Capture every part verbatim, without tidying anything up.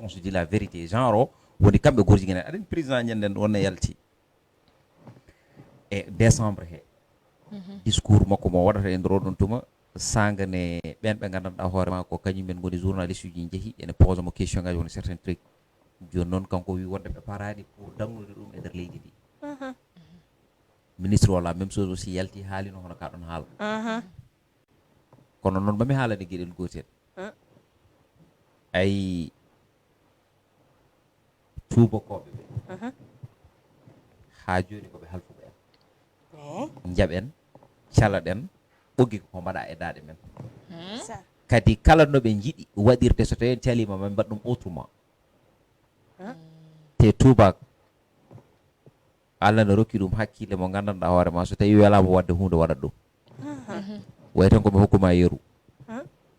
On se dit la vérité, genre o woni kamɓe gorjiginen aɗen président ñanden wonno yalti e décembre he. Discours makko mo waɗata e nder oɗon tuma, sangane ɓen ɓe gandanɗa hoore ma ko kañum men goni journaliste uji jeehi ene pose mo question ngaji woni certains trucs. Joni noon kanko wi wonde ɓe parani pour dagnude ɗum e nder leydi ndi. Ministre wala même chose aussi yalti haalino hono ka ɗon haala. Kono noon mami haalani gueɗel gotel. Ay, tuubakoɓe ɓe ha joni koɓe halfuɓe en. Jaɓen, calaɗen, ɓoggi ko mbaɗa e daaɗe men. Kadi kala no ɓe jiɗi waɗirde, so tawi en calima ma mbaɗ ɗum autrement. Te tuubak Allah no rokki ɗum hakkille mo gandanɗa hoore ma, so tawi welama wadde hunde waɗat ɗum. Way tan komi hokkuma yeru.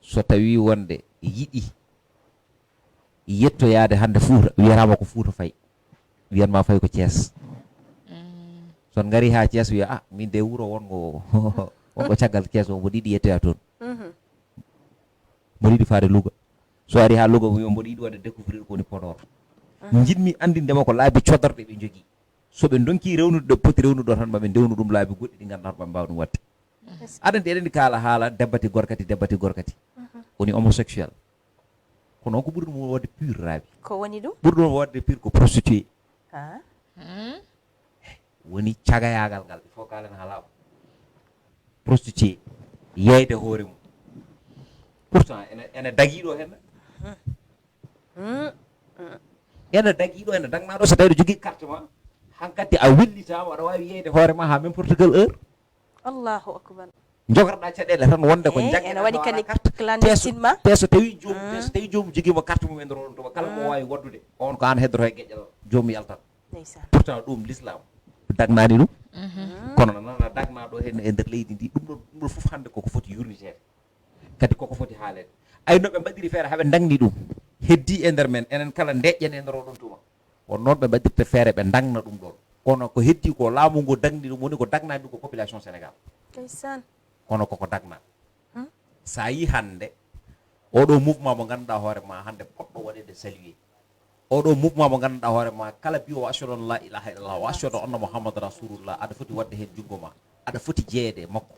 So tawi wonde yiɗi yettoyade hande Fuuta, wiyatama ko Fuuta fay, wiyanma fay ko Thiès. Son gari ha Thiès wiya, ah, min de wuro wongo wongo caggal Thiès o mboɗo yiɗi yettoya toon. Mboɗo yiɗi faade Louga. So ari ha Louga wiya mboɗo yiɗi wadde découvrir ko woni Podor. Jiɗmi andindema ko laabi codorɗe ɓe jogui. So ɓe donki rewnude ɗo poti rewnude ɗo tan maɓe ndewnu ɗum laabi goɗɗi ɗi ganduɗa hoto maɓe mbaw ɗum wadde. Aɗa andi eɗen kaala haala debbati gorkati, debbati gorkati woni homosexuel. Kono ko ɓuri ɗum wodde pur rabi. Ko woni ɗum? Ɓuri ɗum wodde pur ko prostitué. Woni cagayagal ngal il faut kalen haalaɓo. Prostitué yeyde hoore mum. Pourtant ene ene dagiɗo hen. Ene dagiɗo ene dagnaɗo so tawi jogui carte ma. Hankadi a wellitama aɗa wawi yeyde hoore ma ha même portugal heure. Allahu akbar. Jogorɗa caɗele tan wonde ko jaggeɗa ene waɗi kadi carte clandestinement. Te so tawi joom te so tawi joom joguima carte mum e nder on tuma kala mo wawi waddude on ko an heddoto e geƴƴal joom yaltat. Pourtant ɗum l'islam dagnani ɗum. Kono nana dagnaɗo hen e nder leydi ndi ɗum ɗo ɗum ɗo foof hande koko foti yurnitede. Kadi koko foti haalede. Ay no ɓe mbaɗiri feere haɓe dagni ɗum heddi e nder men enen kala deƴƴen e nder oɗon tuma. Won noon ɓe mbaɗirta feere ɓe dagna ɗum ɗon. Kono ko heddi ko laamu ngu dagni ɗum woni ko dagnani ɗum ko population sénégal. Kono koko dagna. Sa yi hande oɗo mouvement mo ganduɗa hoore ma hande poɗɗo waɗede saluer. Oɗo mouvement mo ganduɗa hoore ma kala biyo wa ashhadu an la ilaha illallah wa ashhadu anna muhammad rasulullah aɗa foti wadde hen junngo ma. Aɗa foti jeeyede e makko.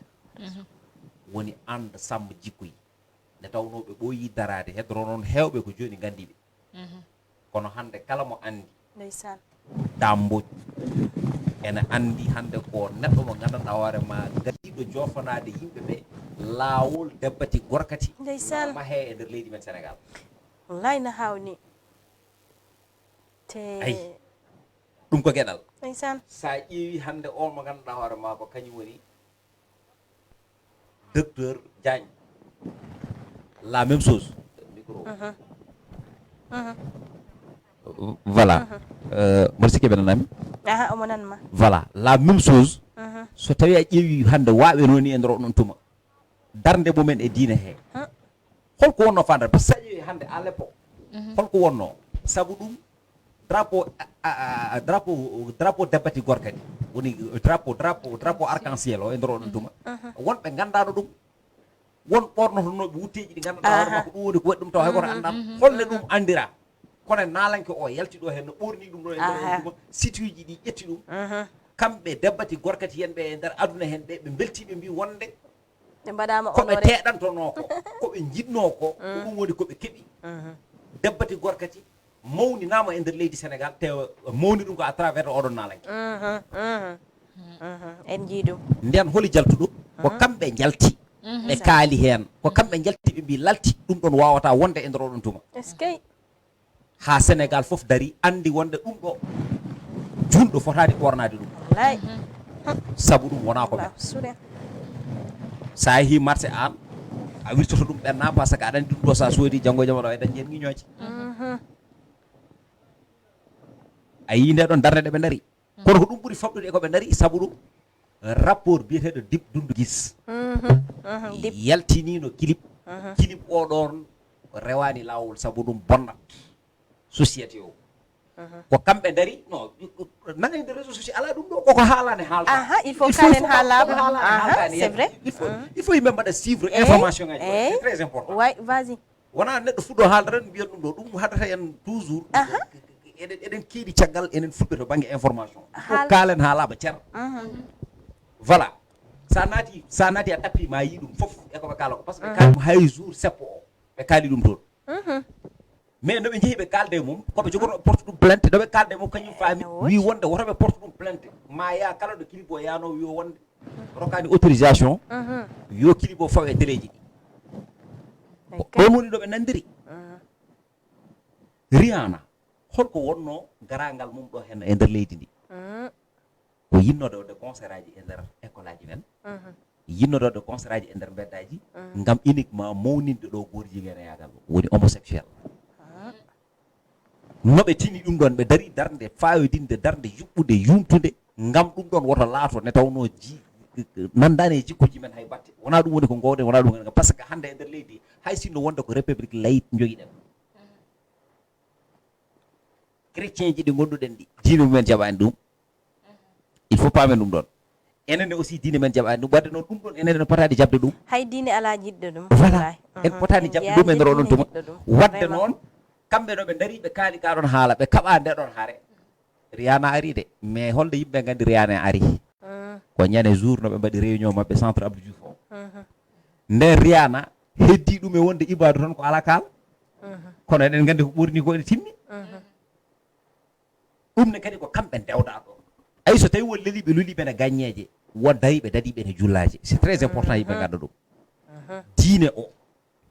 Woni anda samma jikkoyi. Nde tawno ɓe ɓooyi daraade hedoro noon heewɓe ko jooni nganndiiɓe. Kono hannde kala mo anndi. Ndeysaan. Dame Mbodj ene anndi hannde ko neɗɗo mo nganndanɗaa hoore ma gadiiɗo joofanaade yimɓe ɓe laawol debbati gorkati. Ndeysaan. Mahee e nder leydi men Senegaal. Wallaay na haawni. Te ayi. Ɗum ko geɗal. Ndeysaan. So a ƴeewi hannde o mo nganndanɗaa hoore ma ko kañum woni docteur Diagne. La même chose. Micro. Voilà. Mboɗo sikki ɓe nanami. Aha, omo nanma. Voilà, la même chose. So tawi a ƴeewi hannde waɓe nooni e nder oɗon tuma darde mumen e diine he. Holko wonno fandare? Parce que sa ƴeewi hannde à l'époque holko wonno? Sabu ɗum drapeau drapeau drapeau debbati gorkadi woni drapeau drapeau drapeau arc-en-ciel o e nder oɗon tuma. Wonɓe ngandano ɗum. Won ɓornotonoɓe wutteji ɗi ganduɗa hoore makko ɗum woni ko waɗi ɗum taw hay goto anndan holle ɗum andira. Kono naalanke o yalti ɗo hen no ɓorni ɗum ɗo e nder oɗon tuma. Situji ɗi ƴetti ɗum. Kamɓe debbati gorkati yenɓe e nder aduna hen ɓe ɓe beltiɓe mbi wonde ɓe mbaɗama koɓe teɗantono ko koɓe jiɗno ko ko ɗum woni koɓe keeɓi. Debbati gorkati mawninama e nder leydi Sénégal te mawni ɗum ko à travers oɗon naalanke. En jii ɗum. Nden holi jaltuɗo? Ko kamɓe jalti ɓe kaali hen ko kamɓe jalti ɓe mbi lalti ɗum ɗon wawata wonde e nder oɗon tuma. Eskey. Ha Sénégal foof dari andi wonde ɗum ɗo julɗo fotani ɓornade ɗum. Wallahi. Sabu ɗum wona ko ɓe sa yeehi marché an a wirtoto ɗum ɓenna par ce que aɗa andi ɗum ɗo sa soodi janngo e jam aɗa wawi dañde hen ŋiñoje. A yii nde ɗon darde ɗe ɓe dari. Kono ko ɗum ɓuri famɗude e ko ɓe dari sabu ɗum rapport biyeteɗo dip dundu gis. Yaltinino kilip. Kilip o ɗon rewani lawol sabu ɗum bonnat société o. Ko kamɓe dari no nana e nder réseau social ala ɗum ɗo koko haalani haalta. Aha, il faut kalen ha laaɓa. Aha, c'est vrai. Il faut il faut yimɓe mbaɗa suivre information ngaji c'est très important. Way vas-y. Wonaa neɗɗo fuɗɗo haalda tan mbiyan ɗum ɗo, ɗum haddata en toujours. Eɗen, eɗen keeɗi caggal, enen fulɓe to bannge information. Fof kaalen haalaaɓe cer. Voilà. Sa naati, sa naati a tappi ma yii ɗum fof e ko ɓe kaala ko. Parce que ɓe kaali ɗum hay jour seppo o. Ɓe kaali ɗum toon. Mais no ɓe njehi ɓe kaalde e mum, ko ɓe jogorno porte ɗum plainte, no ɓe kaalde e mum, kañum faami, wi wonde woto ɓe porte ɗum plainte. Ma yaa kala ɗo kilibo yaano wi o wonde. Rokkaani autorisation, yo kilibo faw e teleeji ɗi. Ɗon woni ɗo ɓe nanndiri. Rihanna, holko wonnoo garaangal mum ɗo heen e nder leydi ndi? O yinnode waɗde concert aji e nder école aji men. Yinnode waɗde concert aji e nder mbeddaji. Ngam uniquement mawninde ɗo goor jigeeneyaagal o. Woni homosexuel. No ɓe tini ɗum ɗon, ɓe dari darnde fawidinde, darnde yuɓɓude, yumtude, ngam ɗum ɗon woto laato ne tawnoo ji, nanndaani e jikkuuji men hay batte. Wonaa ɗum woni ko ngoowɗen, wonaa ɗum woni ko, parce que hannde e nder leydi, hay sinno wonde ko république laïque njogiɗen. Chrétien ji ɗi ngonnduɗen ɗi, diine mumen jaɓaani ɗum. Il faut paamen ɗum ɗon. Enen ne aussi diine men jaɓaani ɗum. Wadde noon ɗum ɗon enen ne potaani jaɓde ɗum. Hay diine alaa jiɗɗo ɗum. Voilà. En potaani jaɓde ɗum e nder oɗon tuma. Wadde noon, kamɓe no ɓe ndarii ɓe kaali kaa ɗon haala, ɓe kaɓaa nde ɗon hare. Rihanna arii de, mais holde yimɓe nganndi Rihanna arii? Ko ñande jour no ɓe mbaɗi réunion maɓɓe centre Abdou Diouf o. Nden Rihanna heddii ɗum e wonde ibaadu tan ko alaa kaal. Kono eɗen nganndi ko ɓurni ko ene timmi. Ɗum ne kadi ko kamɓe ndewɗaa ɗo. Ayi so tawi won leliiɓe luliiɓe ne gaññeeje, won dariiɓe dadiiɓe ne jullaaje. C'est très important yimɓe ngannda ɗum. Diine o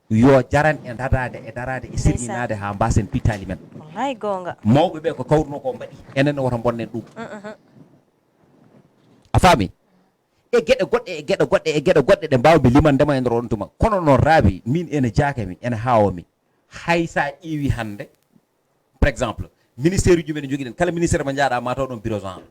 yo jaran e dadaade e daraade e sirñinaade haa mbaasen pittaali men. Wallaahi goonga. Mawɓe ɓe ko kawruno ko mbaɗi, enen ne woto mbonnen ɗum. A faami? E geɗe goɗɗe, e geɗe goɗɗe, e geɗe goɗɗe ɗe mbaawmi limande ma e nder on tuma. Kono noon Rabi, min ene jaake mi, ene haawa mi. Hay so a ƴeewi hannde, par exemple, ministère uji men jogiɗen, kala ministère mo njaaɗa ma taw ɗon bureau genre.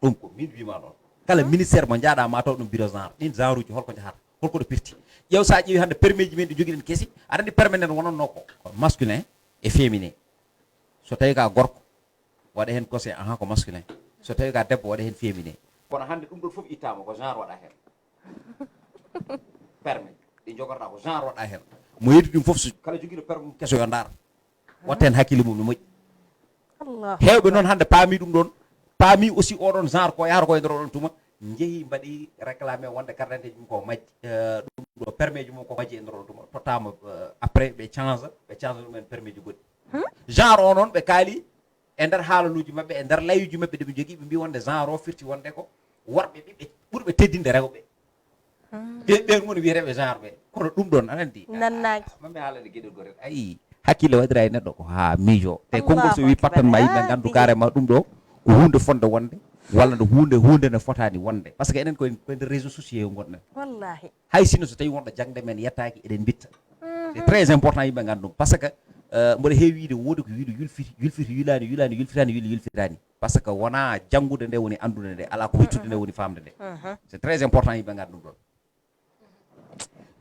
Ɗum ko min wima ɗon. Kala ministère mo njaaɗa ma taw ɗum bureau genre. Ɗin genre uji holko njahata? Holko ɗo pirti? Ƴeew sa ƴeewi hannde permis ji men ɗi jogiɗen kesi, aɗa anndi permis nden wonanno ko masculin e féminin. So tawi ka gorko, waɗa heen kose, aha, ko masculin. So tawi ka debbo, waɗa heen féminin. Kono hannde ɗum ɗon fof ittama, ko genre waɗa heen. Permis ɗi jogorɗa ko genre waɗa heen. Mo yeddi ɗum fof, so kala jogiiɗo permis mum keso yo ndaar. Watta heen hakkille mum no moƴƴi. Heewɓe noon hannde paami ɗum ɗoon, paami aussi oɗon genre ko yahata ko e nder oɗon tuma, njehi mbaɗi réclamé wonde carte d'identité mum ko majji, eh, ɗum ɗo permis ji mum ko majji e nder oɗon tuma, tottama, eh, après ɓe change, ɓe change ɗumen permis ji goɗɗi. Genre o noon ɓe kaali e nder haalaluuji maɓɓe, e nder layuuji maɓɓe ɗi ɓe njogii, ɓe mbii wonde genre o firti wonde ko worɓe ɓiɓɓe ɓurɓe teddinde rewɓe. Ɓe, ɓen woni wiyeteeɓe genre ɓe. Kono ɗum ɗon, aɗa anndi, nannaaki. Mami haalande geɗel gootel. Ayi, hakkille waɗira e neɗɗo ko haa miijo. Te konngol so wii pattan ma yimɓe nganndu carrément ɗum ɗo ko huunde fotnde wonde, walla no huunde, huunde no fotaani wonde. Parce que enen koye, koye nder réseaux sociaux ngonɗen. Wallaahi. Hay sinno so tawi wonɗo jaŋde men yettaaki, eɗen mbitta. C'est très important yimɓe ngannda ɗum. Parce que, euh, mboɗo heewi wiide woodi ko wiide yulfiti, yulfiti, yulaani, yulaani, yulfitaani, yuli, yulfitaani. Parce que wonaa janngude nde woni anndude nde, alaa ko huccitde nde woni faamde nde. C'est très important yimɓe ngannda ɗum ɗon.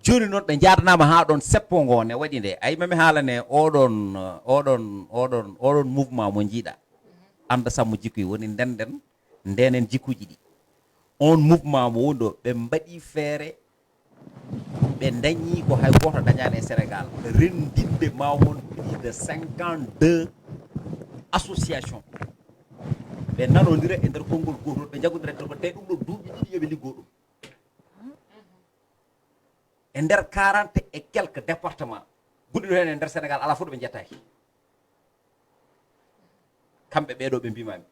Jooni noon ɓe njaadanaama haa ɗoon seppo ngo ne waɗi nde. Ay, mami haalane oɗon, oɗon, oɗon, oɗon mouvement mo njiiɗa. Annda Sammo Jikkuy woni ndenden, ndenen jikkuuji ɗi. On mouvement mo woni ɗo, ɓe mbaɗi feere, ɓe ndañi ko hay gooto dañaani e Sénégal. Renndinde ma won plus de cinquante-deux associations. Ɓe nanondira e nder konngol gootol, ɓe njagondira e nder, te ɗum ɗo duuɓi ɗiɗi yo ɓe liggoo ɗum. E nder quarante et quelques départements, goɗɗi ɗo heen e nder Sénégal, alaa fof ɗo ɓe njettaaki. Kamɓe ɓee ɗo ɓe mbimaami.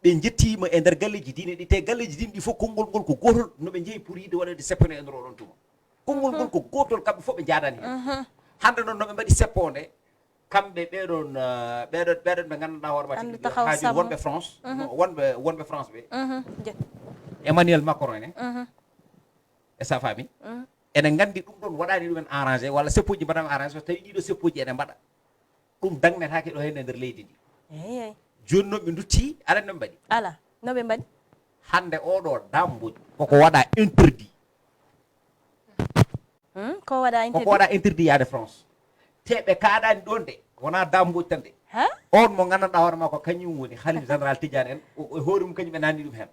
Ɓe njettiima e nder galleeji diine ɗi, te galleeji diine ɗi fof konngol ngol ko gootol, no ɓe njehi pour yiɗde waɗande seppone e nder oɗon tuma. Konngol ngol ko gootol, kamɓe fof ɓe njaadani heen. Hannde noon no ɓe mbaɗi seppo nde, kamɓe ɓee ɗoon, eh, ɓee ɗoon, ɓee ɗoon ɓe nganndanɗaa hoore ma tigi haaju wonɓe France, wonɓe, wonɓe France ɓe. Emmanuel Macron en. Est-ce que a faami? Ene nganndi ɗum ɗoon waɗaani ɗumen arrangé, walla seppoji mbaɗaama arrangé, so tawi ɗiɗo seppoji ene mbaɗa. Ɗum dagnetaake ɗo heen e nder leydi ndi. Eey, eey. Jooni noon ɓe ndutti, aɗa anndi no ɓe mbaɗi? Alaa, no ɓe mbaɗi? Hannde oɗo Dame Mbodj, koko waɗa interdit. Hmm, ko waɗa interdit? Koko waɗa interdit yaade France. Te ɓe kaaɗaani ɗoon de, wonaa Dame Mbodj tan de. Ha? On mo nganndanɗaa hoore maa ko kañum woni Khalif général Tidiane en, o, o hoore mum kañum ɓe nanni ɗum heen.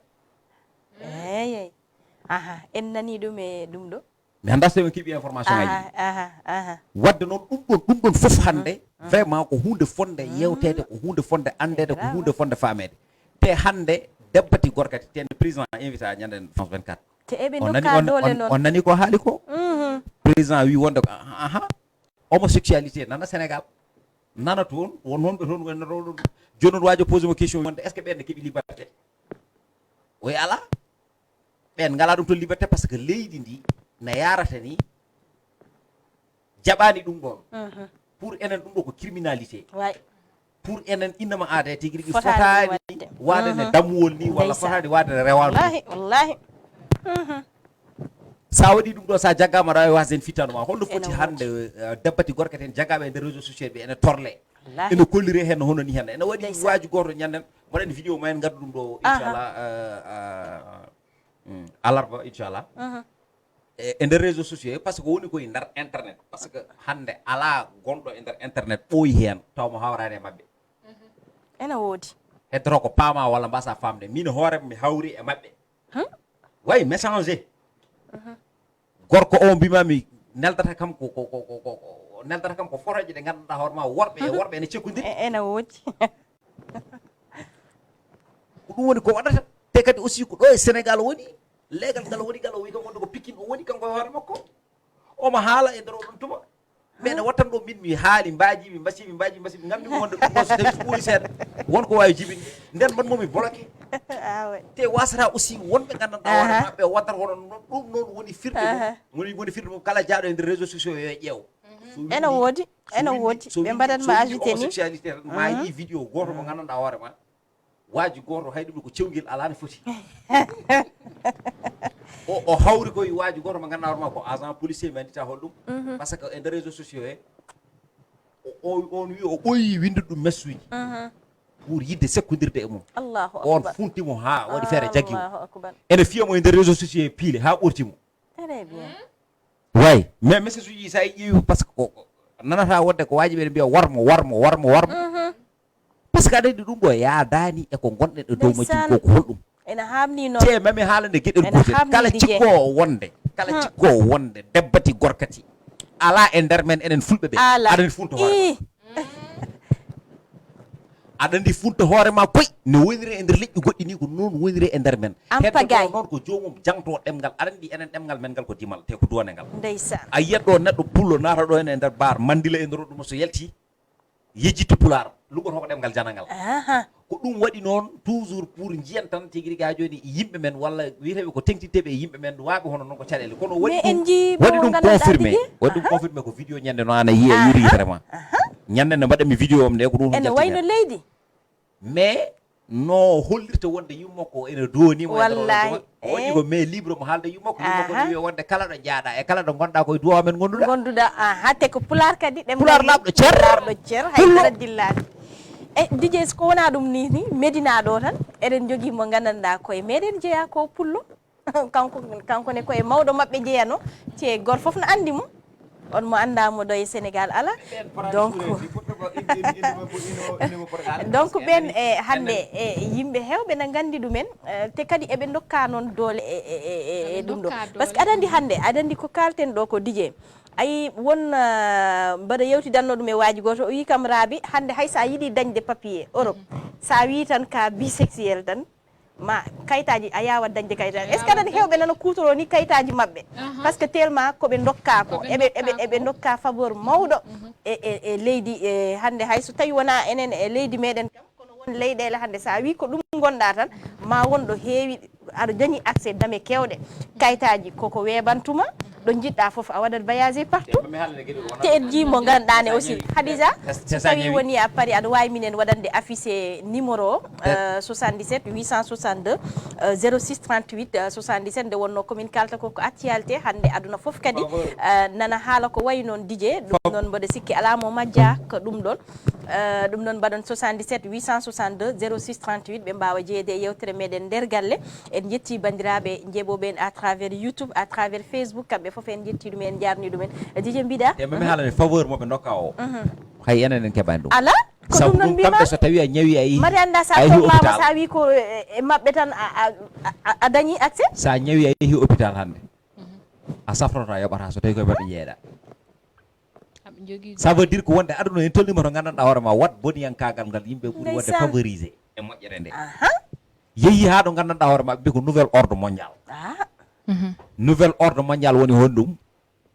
Eey, eey. Aha, en nanii ɗum e ɗum ɗo. Mi anndaa so en keɓii information ngaji ɗi. Aha, aha, aha. Wadde noon ɗum ɗon, ɗum ɗon fof hannde, vraiment ko huunde fotnde yewteede, ko huunde fotnde anndeede, ko huunde fotnde faameede. Te hannde, debbati gorkati, te nde président invita ñande France vingt-quatre. Te eɓe On nani, ndokka on, doole on, noon. On nani ko haali ko? Mhm. Président wi wonde ko, aha, aha, homosexualité nana Sénégal, nana toon, won wonɓe toon, wonno toon. Jooni noon waajo posé mo question wonde, est-ce que ɓeen ne keɓi liberté? O wi alaa. Ɓeen ngalaa ɗum toon liberté, parce que leydi ndi na yaarata ni jaɓaani ɗum ɗoon. Mhm. Pour enen ɗum ɗo ko criminalité. Way. Pour enen innama aada e tigi rigi Fotaani fotaani waɗde. Waɗa ne Mhm. dammuwol ni, walla Ndeysaan. Fotaani waɗa ne rewaandu. Wallahi, wallahi. Mhm. Sa waɗi ɗum ɗo, sa jaggama aɗa wawi wasde en fittano ma. Holno foti Ene hannde, woodi. Eh, debbati gorketen jagaɓe e nder réseau social ɓe ene torle. Wallahi. Ene kollire hen hono ni hen. Ene waɗi Ndeysaan. Waaju goto ñanden. Mbaɗen vidéo ma en ngaddu ɗum ɗo, Aha. Inchallah, eh, eh, mm, alarba, inchallah. Mhm. E, e nder réseau sociaux, parce que woni koye nder internet. Parce que hannde alaa gonɗo e nder internet ɓooyi heen, taw mo hawraani e maɓɓe. Ene woodi. Heddoto ko paama walla mbasa faamde. Min hoore mi hawri e maɓɓe. Hmm? Way, méchanger. Mhm. Gorko o mbima mi neldata kam ko, ko, ko, ko, ko, ko, neldata kam ko fotoje ɗe ngannduɗaa hoore ma worɓe e worɓe ene cekkondiri. E-, ene woodi. Ko ɗum woni ko waɗata. Te kadi aussi ko ɗo e Sénégal woni. Leegal ngal woni ngal, o wi kam wonde ko Pikine o woni, kanko e hoore makko. Omo haala e nder oɗon tuma. Mais ne wattan ɗo min mi haali, mbaaji mi, mbasi mi, mbaaji mbasi mi, ngammi mo wonde ɗum ɗo so tawi so ɓooyi seeɗa, won ko waawi jibinde. Nden mbaɗ momi bloqué. Ah ouais. Te wasata aussi wonɓe nganndanɗaa hoore Aha. maɓɓe waddata hono ɗum. Ɗum noon woni firde mum. Aha. Woni, woni firde mum kala jaaɗo e nder réseau sociaux yo ƴeew. So Ene windi, woodi, so ene windi, woodi. so Ɓe windi, mbaɗan so ma windi invité ni. Homosexualité tan, ma Mhm. yi vidéo gooto mo nganndanɗaa hoore ma. Waaju gooto hay ɗum ko cewngel alaa no foti. O, o hawri koye waaju gooto mo nganndanɗaa hoore ma ko agent policier mi anndita hol ɗum. Mhm. Parce que e nder réseau sociaux he, o, o, on wi o ɓooyi winndude ɗum message uji. Mhm. Pour yidde sekkondirde e mum. Allahu On akbar. Funti mo haa waɗi feere jaggi mo. Allahu akbar. Ene fiya mo e nder réseau sociaux he piile haa ɓorti mo. Très bien. Way, mais message uji sa ƴeewi, parce que ko, ko nanata wonde ko waaji ɓe mbiya war mo, war mo, war mo, war mo. Mhm. Parce que aɗa anndi ɗum ɗo yaadaani e ko ngonɗen e dow majjum Ndeysaan. Ko, ko holɗum? Ene haamni noon. Te mami haalande geɗel Ene gootel. Haamni Kala Didier. Cikkoowo wonde, kala Hmm. Cikkoowo wonde debbati gorkati alaa e nder men enen fulɓe ɓe. Alaa. Aɗa anndi funta hoore Ih. Aɗa anndi funta hoore ma koy no woniri e nder leƴƴi goɗɗi ni ko noon woniri e nder men. Ampagay. Heddo noon ko joomum jangto ɗemngal. Aɗa anndi enen ɗemngal men ngal ko dimal te ko duwane ngal. Ndeysaan. A yiyat ɗo neɗɗo pullo naata ɗo ene e nder bar mandila e nder ɗum so yalti yejjitto pulaar lugoto ko ɗemngal janangal. Aha. Ko ɗum waɗi noon toujours pour njiyan tan tigi rigi haa jooni yimɓe men walla wiyeteeɓe ko teŋtinteeɓe e yimɓe men waaɓe hono noon ko caɗeele. Kono waɗi Mais en ɗum, njii waɗi mo ɗum nganndanɗaa confirmé. Tigi? Waɗi ɗum Aha. Confirmé ko vidéo ñande no ana yiye Aha. Yuri yitere ma. Aha. Ñande no mbaɗa mi vidéo am nde ko ɗum Ene wayno leydi. Mais no hollirta wonde yummakko ene dooni mo e nder Wallahi. Wonde ko Eh. Mais libre mo haalda yummakko, yummakko Aha. Wiya wonde kala ɗo jaaɗa e kala ɗo ngonɗa koye duwaw men ngonduɗa. Ngonduɗa, aha, te ko pulaar kadi ɗemngal Pulaar men. Laaɓɗo cer. Laaɓɗo cer, hay Pullo. Dara dillaani. E Didier, so ko wonaa ɗum ni, ni, Medina ɗo tan, eɗen njogii mo nganndanɗaa koye meɗen jeyaa ko pullo. Kanko, kanko ne koye mawɗo maɓɓe jeyano, te gor fof no anndi mo. On mo anndaa mo ɗo e Sénégal alaa. Donc, donc ɓeen e hannde e yimɓe heewɓe na nganndi ɗumen, eh, te kadi eɓe ndokka noon doole e, e, e, e, e Eɓe ɗum ɗo. Ndokka Parce que doole. Aɗa anndi hannde, aɗa anndi ko kaalten ɗo ko Didier. Ayi, won, ah, mbaɗa yewtidanno ɗum e waaji gooto, o wii kam, Raabi, hannde hay so a yiɗi dañde papier Europe, Mhm. so a wii tan ka bisexuel tan, ma kayitaaji, a yaawa dañde kayitaaji. A Est-ce que yaawa aɗa anndi heewɓe nana kuutoroo ni kayitaaji maɓɓe? Aha. Parce que tellement ko ɓe ndokkaa ko, Ko ɓe eɓe, eɓe, ndokkaa eɓe ko. Ndokkaa faveur mawɗo Mhm. e, e, e leydi, e hannde hay so tawi wonaa enen e leydi meɗen kam, kono won leyɗeele hannde so a wii ko ɗum ngonɗaa tan, ma won ɗo heewi, aɗa dañi accès dame keewɗe. Kayitaaji koko weeɓantuma, ɗo njiɗɗaa fof a waɗat voyagé partout. Te en njii mo ngannduɗaa ne aussi, Khadija, so tawi woni a pari, aɗa waawi minen waɗande affiché numéro o, euh, soixante-dix-sept huit cent soixante-deux, euh, zéro six trente-huit, euh, soixante-dix-sept, nde wonno komin kalta ko, ko actualité hannde aduna fof kadi, euh, nana haala ko wayi noon Didier, ɗum noon mboɗo sikki alaa mo majja ko ɗum ɗon. Euh, ɗum noon mbaɗon soixante-dix-sept huit cent soixante-deux zéro six trente-huit, ɓe mbaawa jeyeede e yewtere meɗen nder galle. En njetti banndiraaɓe njeeɓooɓe en à travers YouTube, à travers Facebook, kamɓe fof en njetti ɗum, en njaarni ɗumen. Didier mbiɗa? E mami haalani faveur mo ɓe ndokka o. Mhm. Hay enen en keɓani ɗum. Ala? Ko sabu ɗum noon ɗum kamɓe mbima? So tawi a ñawi a yehi, Mari annda sa a yehi tongama hôpital. Sa wi ko e, e maɓɓe tan a, a, a, a dañi accès? Sa ñawi a yehi hôpital hannde. Mhm. A safroto, a yoɓata so tawi koye maɓɓe jeeɗa. Ça veut dire ko wonde aduna en tolnima to gandanɗa hoore ma, wat boniyankaagal ngal yimɓe ɓuri wonde favorisé e moƴƴere nde. Yehi ha ɗo gandanɗa hoore ma ɓe mbi ko nouvel ordre mondial. Nouvel ordre mondial woni honɗum?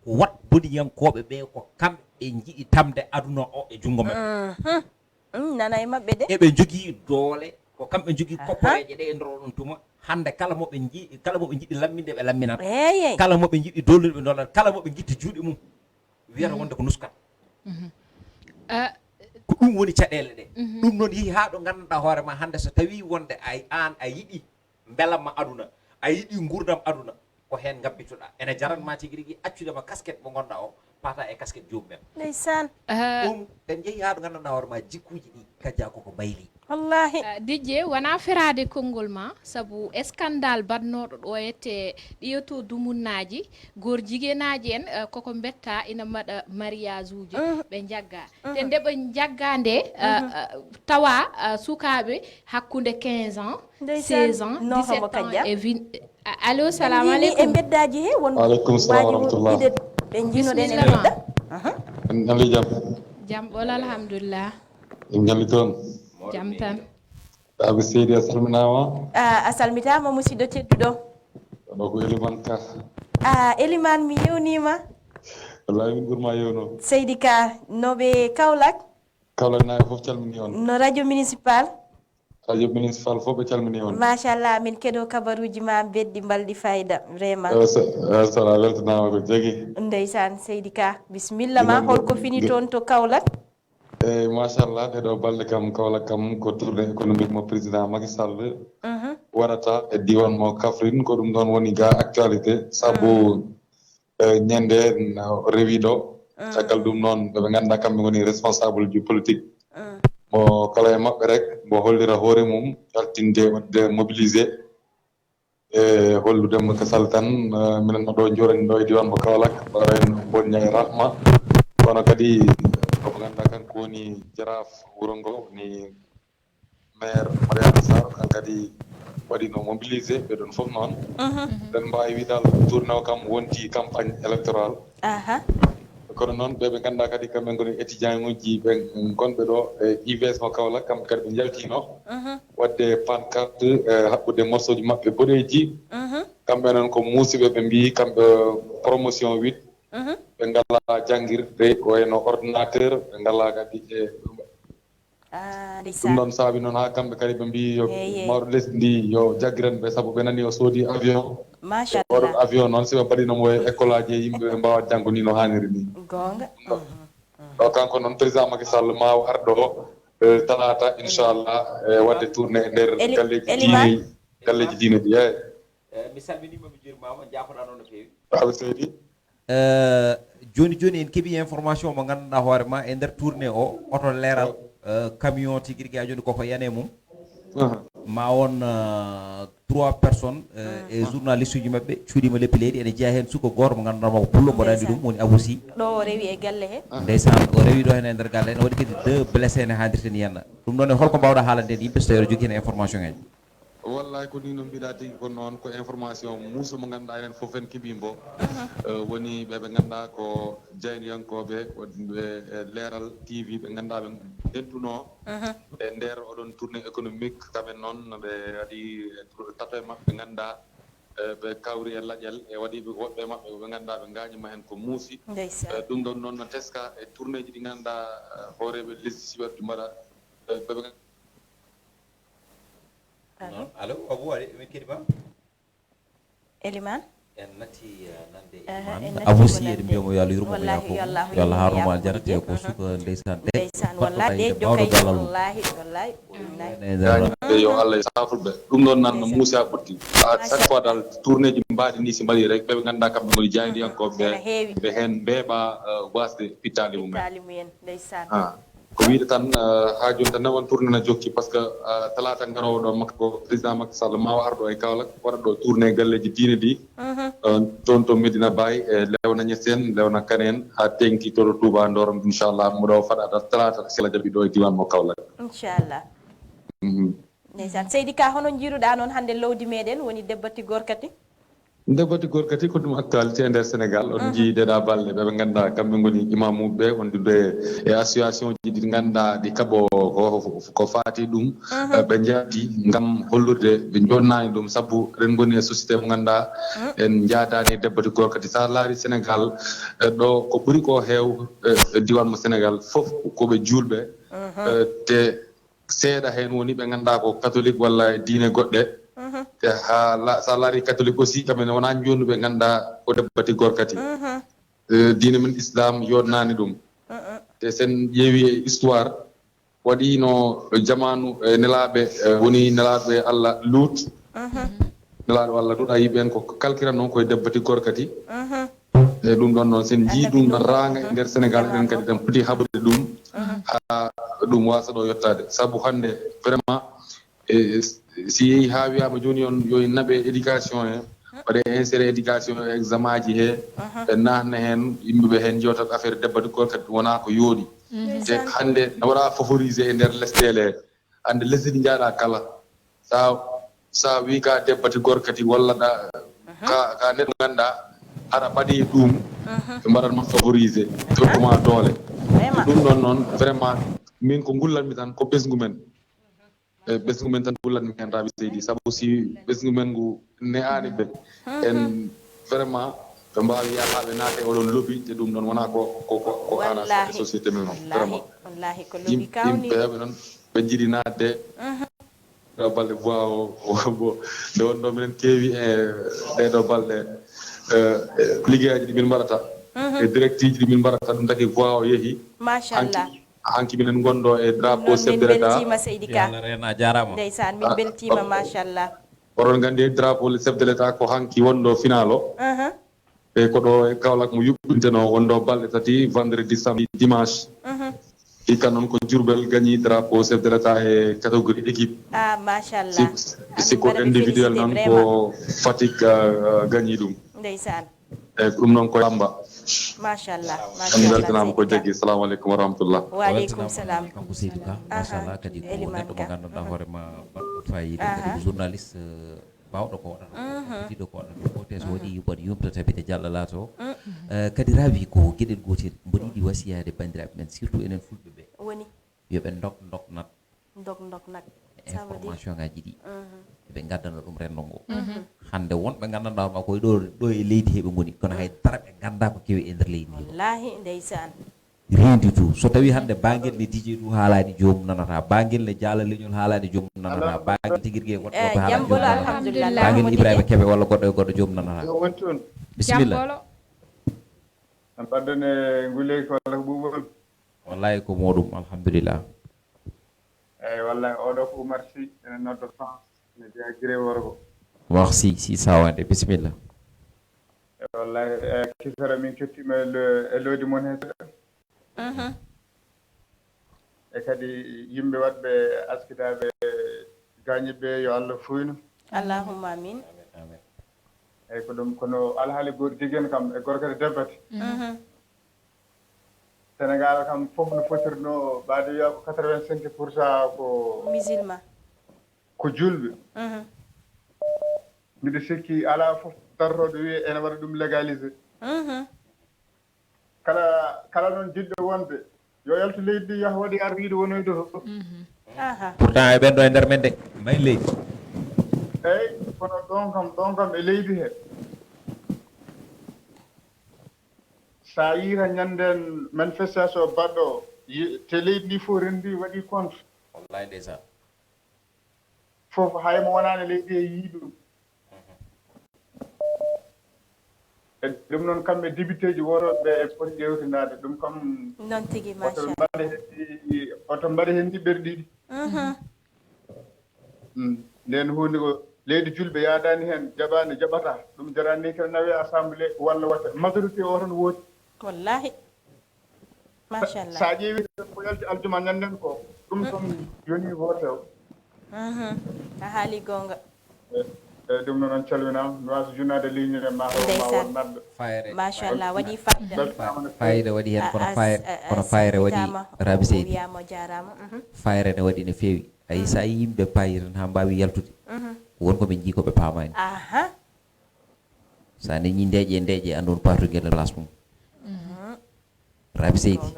Ko wat boniyankooɓe ɓe ko kamɓe jiɗi tamde aduna o e junngo maɓɓe. Nana e maɓɓe de. Eɓe njogii doole, ko kamɓe njogii kopporeeje ɗe e nder oɗon tuma. Hannde kala mo ɓe nji kala mo ɓe njiɗi lamminde ɓe lamminat. Kala mo ɓe njiɗi dollude ɓe dollat, kala mo ɓe njitti juuɗe mum wiyata wonde ko nuskat. Ko ɗum woni caɗeele ɗe. Ɗum noon yehi haa ɗo nganndanɗaa hoore ma hannde, so tawii wonde ay aan a yiɗi mbelamma aduna, a yiɗi nguurndam aduna, ko heen ngabbitoɗaa. Ene jaran ma tigi rigi accude ma kasket mo ngonɗaa o, pata e kasket joomum en. Ndeysaan. Ɗum en njehi haa ɗo nganndanɗaa hoore ma jikkuuji ɗi kajja koko mbayli. Wallaahi. Ah, Dijje, wonaa feraade konngol ma, sabu e scandale baɗnooɗo ɗo ete ɗiyoto dumunnaaji, goor jigeenaaji en, eh, koko mbetta ina mbaɗa mariage uji, ɓe njagga. Te nde ɓe njagga nde, eh, eh, tawa, eh, sukaaɓe hakkunde quinze ans, seize ans, dix-sept ans e vin-, a-, allo, salamu aleykum. E mbeddaaji he won. Waaleykum salam wa rahmatullah. Ɓe njinoɗen e mbedda. Aha. En nali jam. Jam ɓola, alhamdulillah. En ngali toon. Jam tan. Abi Seydi, a salminaama. Ah, a salmitaama, musidɗo tedduɗo. Ɗo ko Eliman Ka. Ah, Eliman, mi yewniima. Wallahi, min ɓurma yewno. Seydi Ka, no ɓe Kaolack? Kaolack naaɓe fof calmini on. No radio municipal? Radio municipal fof ɓe calmini on. Machallah, min keɗo kabaruuji ma belɗi, mbalɗi fayida, vraiment. Eh, sa-, eh, sala weltanaama ko jagi. Ndeysaan, Seydi Ka, bismilla ma, holko fini toon to Kaolack? Eyyi, machallah, ɗeɗo balɗe kam Kaolack kam ko tournée économique mo président Macky Sall waɗata e diwan mo Kaffrine. Ko ɗum ɗon woni ga actualité, sabu, eh, ñande no rewi ɗo. Caggal ɗum noon, ɓe ɓe ngannduɗaa kamɓe ngoni responsable ji politique. Mo kala e maɓɓe rek, mo hollira hoore mum, jaltinde, waɗde mobilisé. E hollude mo Kasal tan, eh, minen no ɗo jooɗani ɗo e diwan mo Kaolack, ɓaray no Mbodj Ndiaye Rahma. Kono kadi, omo ngannduɗaa kanko woni jaraaf wuro ngo, woni maire Mariama Sarr, kan kadi waɗino mobilisé, ɓe ɗon fof noon. Eɗen mbaawi wiide tournée o kam wonti campagne électorale. Aha. Kono noon, ɓe ɓe ngannduɗaa kadi kamɓe ngoni étudiant uji ɓe gonɓe ɗo e I V S mo Kaolack, kamɓe kadi ɓe njaltino waɗde pancarte, eh, haɓɓude morceau ji maɓɓe boɗeeji. Kamɓe noon ko muusiɓe, ɓe mbiyi kamɓe promotion huit. Ɓe ngalaa janngirde, ko wayno ordinateur, ɓe ngalaa kadi e Ah, ɗum ndeysaan. Ɗon saabi noon haa kamɓe kadi ɓe mbiyi yo mawɗo lesdi ndi yo jaggiran ɓe, sabu ɓe nani o soodi avion. Machallah. Oɗon avion noon, si ɓe mbaɗino mo e école aji e yimɓe ɓe mbaawat janngo ni no haaniri ni. Goonga. Ɗo kanko noon, président Macky Sall ma o ar ɗo, eh, talaata, inchallah, eh, waɗde tournée e nder Eli-, galleeji Eliman? Diine, galleeji diine ɗi, eeyi. Eh, mi salminiima, mi juuriima, on njaafoɗaa noon no feewi. Baaba Seydi. Eh, jooni jooni en keɓii information mo ngannduɗaa hoore ma e nder tournée o, oto leeral, eh, camion tigi rigi haa jooni koko yani e mum. Ma won, eh, trois personnes, eh, e journaliste uji maɓɓe cuuɗiima leppi leydi, ene jeyaa heen suka gooto mo ngannduɗaa ma ko pullo, mboɗo anndi ɗum, woni Abou Sy. Ɗo o rewi e galle he. Ndeysaan, o rewi ɗo heen e nder galle, ene waɗi kadi deux blessés ne haaldirten yanna. Ɗum ɗon e holko mbaawɗaa haalande en yimɓe so tawii aɗa jogii heen information ngaji? Wallahi, ko ni no mbiɗa tigi ko noon, ko information muuso mo ngannduɗaa enen fof en keɓii mbo. Eh, woni ɓe ɓe ngannduɗaa ko jayniyankooɓe, wonɓe e Leeral T V, ɓe ngannduɗaa ɓe dentuno e nder oɗon tournée économique. Kamen noon ɓe waɗi tato e maɓɓe ɓe ngannduɗaa, eh, ɓe kawri e laƴal, e waɗi ɓe woɓɓe e maɓɓe ɓe ngannduɗaa ɓe ngaañima heen ko muusi. Ndeysaan. Eh, ɗum ɗon noon no teska e tournée ji ɗi ngannduɗaa, eh, hooreeɓe lesdi siɓerɗi mbaɗa, eh, ɓe ɓe Allo? Allo, Abou, aɗa, min keɗi ma? Eliman? En natti, eh, nande Aha, Eliman. En natti Abou Sy, eɗen mbiya mo yo Allah yurmo mo, wallahi, yaafo mo. Yo Allah yurmo mo, yaafo mo. Yo Allah haarno mo aljana, te ko suka ndeysaan, te ndeysaan, wallahi, ɗeejo kay, wallahi, wallahi. Ene nder Yo Allah safru ɓe. Ɗum ɗon nan no Ndeysaan. Muusi haa ɓurti. À chaque fois dal, tournée ji mbaɗi ni, si mbaɗi rek, ɓe ɓe ngannduɗaa kamɓe ngoni jaayndiyankooɓe ɓe, Ene heewi. Ɓe heen mbeeɓa, eh, wasde pittaali mumen. Pittaali mumen, ndeysaan. Ah. Ko wiyde tan, eh, haa jooni tan, on tournée na jokki, parce que, eh, talaata garoowo ɗo, makko président Macky Sall ma o ar ɗo e Kaolack, waɗa ɗo tournée galleeji diine ɗi. Eh, toon to Medina Baye, e Lewna Niassène, Lewna Kaneen, haa teeŋti to, to Touba Ndorong, inchallah, mo ɗo faɗaɗa talaata, si Allah jaɓi, ɗo e diiwaan mo Kaolack. Inchallah. Mhm. Ndeysaan. Seydi Ka, hono njiiruɗaa noon hannde lowdi meɗen woni Debbati Gorkati? Nde bati gorkati ko ɗum actualité e nder Sénégal. On njii ɗeɗa balɗe ɓe ɓe ngannduɗaa kamɓe ngoni imamuɓe ɓe wonduɓe e association ji ɗi ngannduɗaa ɗi kaɓo ko, ko faati ɗum. Eh, ɓe njaadi ngam hollude ɓe njoɗnaani ɗum sabu eɗen ngoni e société mo ngannduɗaa en njaadaani e debbo ti gorkati. So a laari Sénégal, eh, ɗo ko ɓuri ko heew, eh, e diwan mo Sénégal fof ko ɓe juulɓe. Eh, te seeɗa heen woni ɓe ngannduɗaa ko catholique walla e diine goɗɗe. Te haa la-, so a laari catholique aussi, kamɓe ne wonaa njoɗnuɓe ngannduɗaa ko debbo ti gorkati. Eh, diine men Islam yoɗnaani ɗum. Te sen ƴeewi e histoire, waɗiino jamaanu, eh, nelaaɓe, eh, woni nelaaɓe Allah Luut. Nelaaɗo Allah Luut, a yii ɓeen ko kalkiran noon koye debbo ti gorkati. E ɗum ɗon noon, sen njii ɗum ɗon raanga e nder Sénégal, eɗen kadi ɗen poti haɓude ɗum haa ɗum waasa ɗo yottaade. Sabu hannde vraiment, e, si yehi haa wiyaama jooni on yo en naɓe éducation he, waɗe inséré éducation e examen ji he, ɓe naatna heen, yimɓe ɓe heen njewtat affaire debbo ti gorkati wonaa ko yooɗi. Te hannde ne waɗa favorisé e nder lesɗeele he. Hannde lesdi ndi njaaɗa kala, sa, sa wi ka debbo ti gorkati walla ɗa, ka, ka neɗɗo ngannduɗaa haɗa ɓaadi ɗum, ɓe mbaɗat ma favorisé, ɓe rokku ma doole. Ɗum ɗon noon, vraiment, min ko ngullanmi tan ko ɓesngu men. E ɓesngu men tan ngullanmi heen, Rabi Seydi, sabu si ɓesngu men ngu ne'aani ɓe, en vraiment ɓe mbaawi yaha ɓe naata e oɗon lobby, te ɗum ɗon wonaa ko, ko, ko, ko arrangé société men o, vraiment. Yim-, yimɓe heewɓe noon ɓe njiɗi naatde. Ɗo balɗe voix o, o, bo, nde wonno minen keewi e ɗee ɗo balɗe, eh, eh, liggeyaaji ɗi min mbaɗata, e directive ji ɗi min mbaɗata, ɗum tagi voix o yehi. Machallah. Hanki, hanki minen ngonɗo e drapeau chef de l'État. Min beltiima, Seydi Ka. Yo Allah reen, a jaaraama. Ndeysaan, min beltiima, machallah. Oɗon nganndi drapeau chef de l'État ko hanki wonɗo final o. E ko ɗo e Kaolack mo yuɓɓintenoo, wonɗo balɗe tati, vendredi, samedi, dimanche. Hikka noon ko Diourbel gañi drapeau chef de l'État e catégorie équipe. Ah, machallah. Si, si ko individuel noon, ko Fatick, ah, gañi ɗum. Ndeysaan. E ko ɗum noon ko lamba. Machallah, machallah. En mbeltanaama ko jaggi. Salamu aleykum wa rahmatullah. Wa aleykum salam. Kanko Seydou Ka, machallah, kadi ko neɗɗo mo ngannduɗaa hoore ma baɗɗo fayida, kadi ko journaliste, eh, baawɗo ko waɗata ko, fitiiɗo ko waɗata ko, te so waɗi mboɗo yumta tabita jalla laato. Eh, kadi Rabi ko geɗel gootel mboɗo yiɗi wasiyaade banndiraaɓe men, surtout enen fulɓe ɓe. Woni? Yo ɓe ndok, ndok nat. Ndok, ndok nat. Information ngaji ɗi. Ɓe ngaddana ɗum renndo ngo. Hannde wonɓe nganndanɗaa ma koye ɗo, ɗo e leydi he ɓe ngoni, kono hay dara ɓe nganndaa ko kewi e nder leydi ndi. Wallaahi, ndeysaan. Rien du tout. So tawii hannde baangel ne D J Dou haalaani, joomum nanataa. Baangel ne Jaala Leñol haalaani, joomum nanataa. Baangel Tigirge e goɗɗo, eh, goɗɗo haalaani, joomum nanataa. Alhamdulillah. Baangel Ibrahima Kebe walla goɗɗo e goɗɗo, joomum nanataa. Yo won toon. Bisimilla. Jam ɓolo. Mbaɗɗon e nguleyki walla ko ɓuuɓol? Wallaahi ko mooɗum, alhamdulillah. Eeyi, wallaahi, oɗo ko Oumar Sy, ene nodda France, ene jeyaa Giree Worgo. Oumar Sy, Sy Sawande, bisimilla. Eeyi, wallaahi, e kisara min kettiima e lo-, e loodi mon he seeɗa. E kadi yimɓe waɗɓe askitaaɓe gaañiiɓe ɓe, yo Allah fuuynu. Allahumma amin. Amin, amin. Eeyi, ko ɗum, kono alhaali gooto jogii en kam e gorko e debbo. Sénégal kam fof no fotirno, ɓaade wiya ko quatre-vingt-cinq pour cent ko musulman, ko julɓe. Mbiɗo sikki alaa fof dartooɗo wiya ene waɗa ɗum légalisé. Kala, kala noon jiɗɗo wonde yo yaltu leydi ndi, yaha waɗi ardiiɗo wonoyde to. Aha. Pourtant e ɓen ɗo e nder men de, mbayi leydi. Eeyi, kono ɗon kam, ɗon kam e leydi he. Sa yii tan ñanden manifestation baɗɗo, yi-, te leydi ndi fof rendi waɗi contre. Wallahi ndeysaan. Fof hay mo wonaani leydi he yii ɗum. E ɗum noon kamɓe député ji woto ɓe e poti ƴeewtinaade ɗum kam. Noon tigi, machallah. Oto mbaɗe heen ɗi, oto mbaɗe heen ɗi ɓerɗe ɗiɗi. Mm. Ndeen huunde ko leydi julɓe yaadaani heen, jaɓaani, jaɓataa. Ɗum jaraani kala nawe assemblée walla wata majorité o tan wooti. Wallahi. Machallah. Sa ƴeewi ko yalti aljuma ñanden ko, ɗum tan yoni vote o. Mhm. A haali goonga. E, e, ɗum noon on calminaama. Mi waasa junnaade ligne ma, ma won naɓɓe. Fayre. Machallah, waɗi fayda. Beltanaama no feewi. Fayda waɗi heen, kono fayre, kono fayre waɗi, Rabi Seydi. O wiyaama, o jaaraama. Mhm. Fayre ne waɗi no feewi. Ayi, so a yii yimɓe paayi tan haa mbaawi yaltude, won ko ɓe njii ko ɓe paamaani. Aha. So a neñi ndeeƴe ndeeƴe, anndu on paatugel e place mum. Rabi seydi.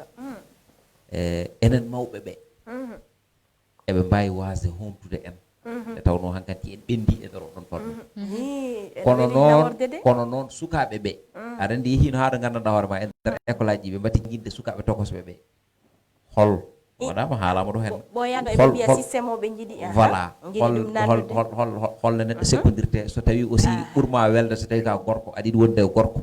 E enen mawɓe ɓe, eɓe mbaawi waasde hoomtude en, nde tawnoo hankadi en ɓenndii e nder oɗon fannu. Kono noon, kono noon sukaaɓe ɓe, aɗa anndi, yehiino haa ɗo nganndanɗaa hoore ma, e nder école aji ɓe mbaɗi janginde sukaaɓe tokosɓe ɓe. Hol waɗaama, haalaama ɗo heen? Ɓooyaano eɓe mbiya système o ɓe njiɗi. Voilà. Hol hol hol hol holno neɗɗo sekkondirte, so tawii aussi ɓurma welde, so tawii ka gorko aɗa yiɗi wonde e gorko,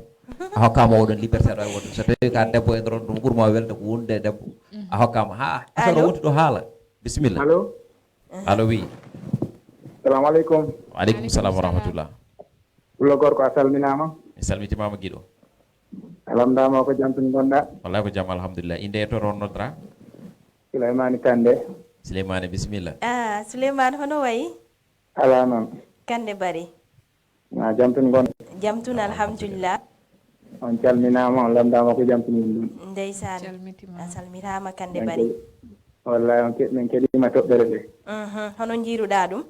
a hokkaama oɗon liberté aɗa waawi wonde. So tawii ka debbo e nder on ɗum ɓurma welde ko wonde e debbo, a hokkaama. Ha asara wonti ɗo haala. Bisimilla. Allo. Allo, wi. Salamu aleykum. Wa aleykum salam wa rahmatullah. Pullo gorko, a salminaama. Mi salmitimaama giɗo. A lamndaama, ko jam tun ngonɗaa? Wallaahi ko jam, alhamdulillah. Innde e to ron noddra? Suleymaani Kande. Suleymaani, bisimilla. Ah, Suleymaani, hono wayi? Alaa noon. Kande bari. Ma jam tun ngon? Jam tun, alhamdulillah. On calminaama, on lamndaama ko jam tun ngon? Ndeysaan. Calmitima. A salmitaama Kande bari. Wallaahi on ke-, min keɗiima toɓɓere nde. Mhm. Hono njiiruɗaa ɗum?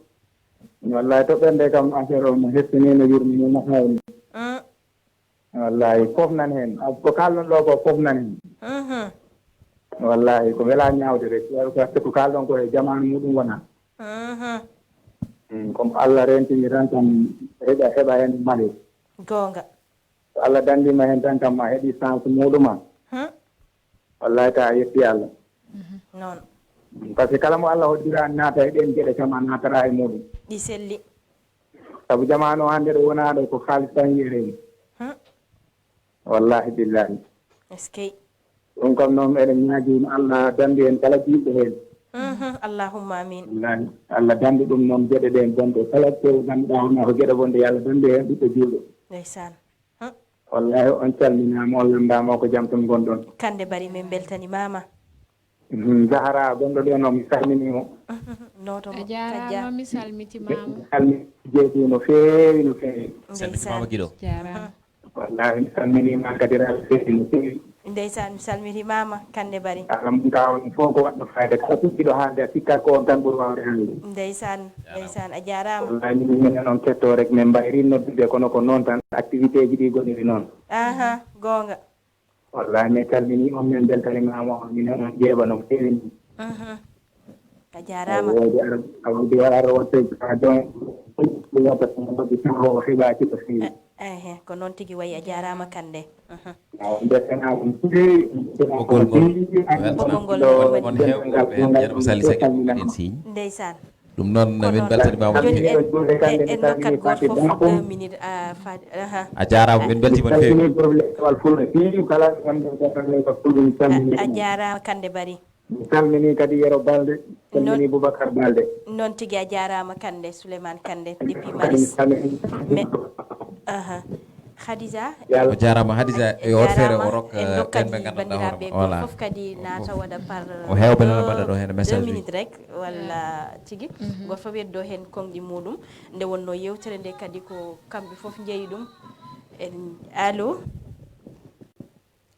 Wallaahi toɓɓere nde kam affaire o no hettini, no yurmini, no hawni. Mm. Wallaahi fof nan heen. A, ko kaalɗon ɗo ko fof nan heen. Mhm. Wallaahi ko welaa ñaawde rek. Ko, ko kaalɗon ko e jamaanu muɗum wona. Mhm. Mm, comme Allah rentini tan, tan heɓa, heɓa heen male. Goonga. So Allah danndima heen tan kam, a heɓi chance muɗuma. Hmm. Wallaahi ta a yetti Allah. Noon. Par ce que kala mo Allah hoddira naata e ɗeen geɗe kam, a naatara e muɗum. Ɗi selli. Sabu jamaanu o hannde ɗo wonaa ɗo ko kaalis tan yiyetee. Hmm. Wallaahi billaahi. Est-ce que? Ɗum kam noon eɗen ñaagii Allah dandu en kala jiiɗɗo heen. Mhm, Allahumma amin. Wallaahi. Allah dandu ɗum noon geɗe ɗeen bonɗe kala ko ngannduɗaa wonaa ko geɗe bonɗe, yo Allah dandu heen ɓiɗɗo juulɗo. Ndeysaan. Hmm. Wallaahi on calminaama, on lanndaama ko jam tan ngonɗon. Kande bari min mbeltanimaama. Mhm, Zahara gonɗo ɗo noon mi salminii mo. Nooto mo. A jaaraama, mi salmitimaama. Mi salmini jeeɗi no feewi, no feewi. Ndeysaan. Salmitimaama giɗo. Jaaraama. Mhm. Wallaahi mi salminiima kadi rajo seeɗi no feewi. Ndeysaan, mi salmitimaama Kande bari. Alam ka on fof ko waɗɗo fayda kala puɗɗiɗo haalde a sikka ko on tan ɓuri waawde haalde. Ndeysaan, ndeysaan, a jaaraama. Wallaahi min minen on kettoo rek min mbayri noddude kono ko noon tan activité ji ɗi goniri noon. Aha, goonga. Wallaahi min calminii on, min mbeltaniima on, minen on jeeɓa no feewi ni. Mhm. A jaaraama. Awoodi Arab, Awoodi Arab o teg ka don. Wata ko mbaɗi tan o heɓaaki ko feewi. Eh, eh, ko noon tigi wayi, a jaaraama Kande. Mhm. Awa mbeltanaama no feewi. Ɓoggol ngol, ɓoggol ngol on heewɓe ɓe Ceerno Sali Seck en signe. Ndeysaan. Ɗum noon, min mbeltaniima on feewi. Joni en, en, en ndokkat gooto fof deux minutes, ah, Fadi, aha. A jaaraama, min mbeltiima on feewi. A, a jaaraama Kande bari. Mi salminii kadi Yero Balde, salminii Boubacar Balde. Noon tigi, a jaaraama Kande, Souleymane Kande, depuis Maris. Mi salminii. Mais, aha. Khadija. O jaaraama, Hadija, e on feere o rokka en ɓe ngannduɗaa hoore ma. Voilà. Fof kadi naata waɗa par, o heewɓe nana mbaɗa ɗo heen message deux minutes rek, walla tigi. Mhm. Gooto fof weddo heen konŋɗi muɗum. Nde wonno yeewtere nde kadi ko kamɓe fof njeyi ɗum. En, allo?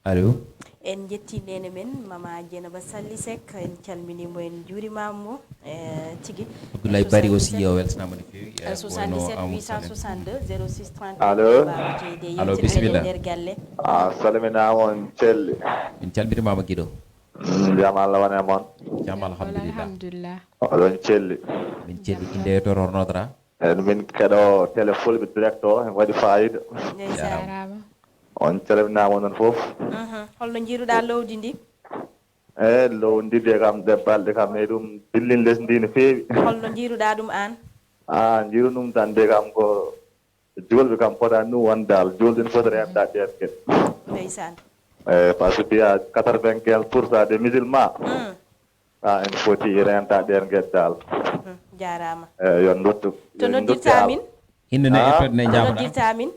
Allo? En njetti neene men, Mama Dieynaba Sally Seck, en calminii mo, en njuurimaama mo, eh, tigi. Abdoulaye Bari aussi, o weltanaama no feewi, eh, soixante-dix-sept huit cent soixante-deux zéro six trente. Allo? Allo, bisimilla. Nder galle. A salminaama on Celli. Min calmitimaama giɗo. Mm, jam Allah wone e mon. Jam alhamdulillah. Alhamdulillah. Oɗon Celli. Min Celli, innde e to ron noddra? Eɗen min keɗo télé fulɓe direct o, ene waɗi fayida. Ndeysaan. Jaaraama. On calminaama onon fof. Mhm. Holno njiiruɗaa lowdi ndi? E lowdi ndi kam ɗe balɗe kam e ɗum dillin lesdi ndi no feewi. Holno njiiruɗaa ɗum aan? Ah, njiiru ɗum tan de kam ko juulɓe kam pota nu won dal. Juulɓe no poti renta ɗeen geɗe. Ndeysaan. E par ce que mbiya quatre-vingt-quinze pour cent des musulmans. Mm. Ah, ene foti renta ɗeen geɗe dal. Mhm, jaaraama. Eeyi, yo nduttu. To noddirta amin? Innde nde e toɗɗe nde njaabata. To noddirta amin?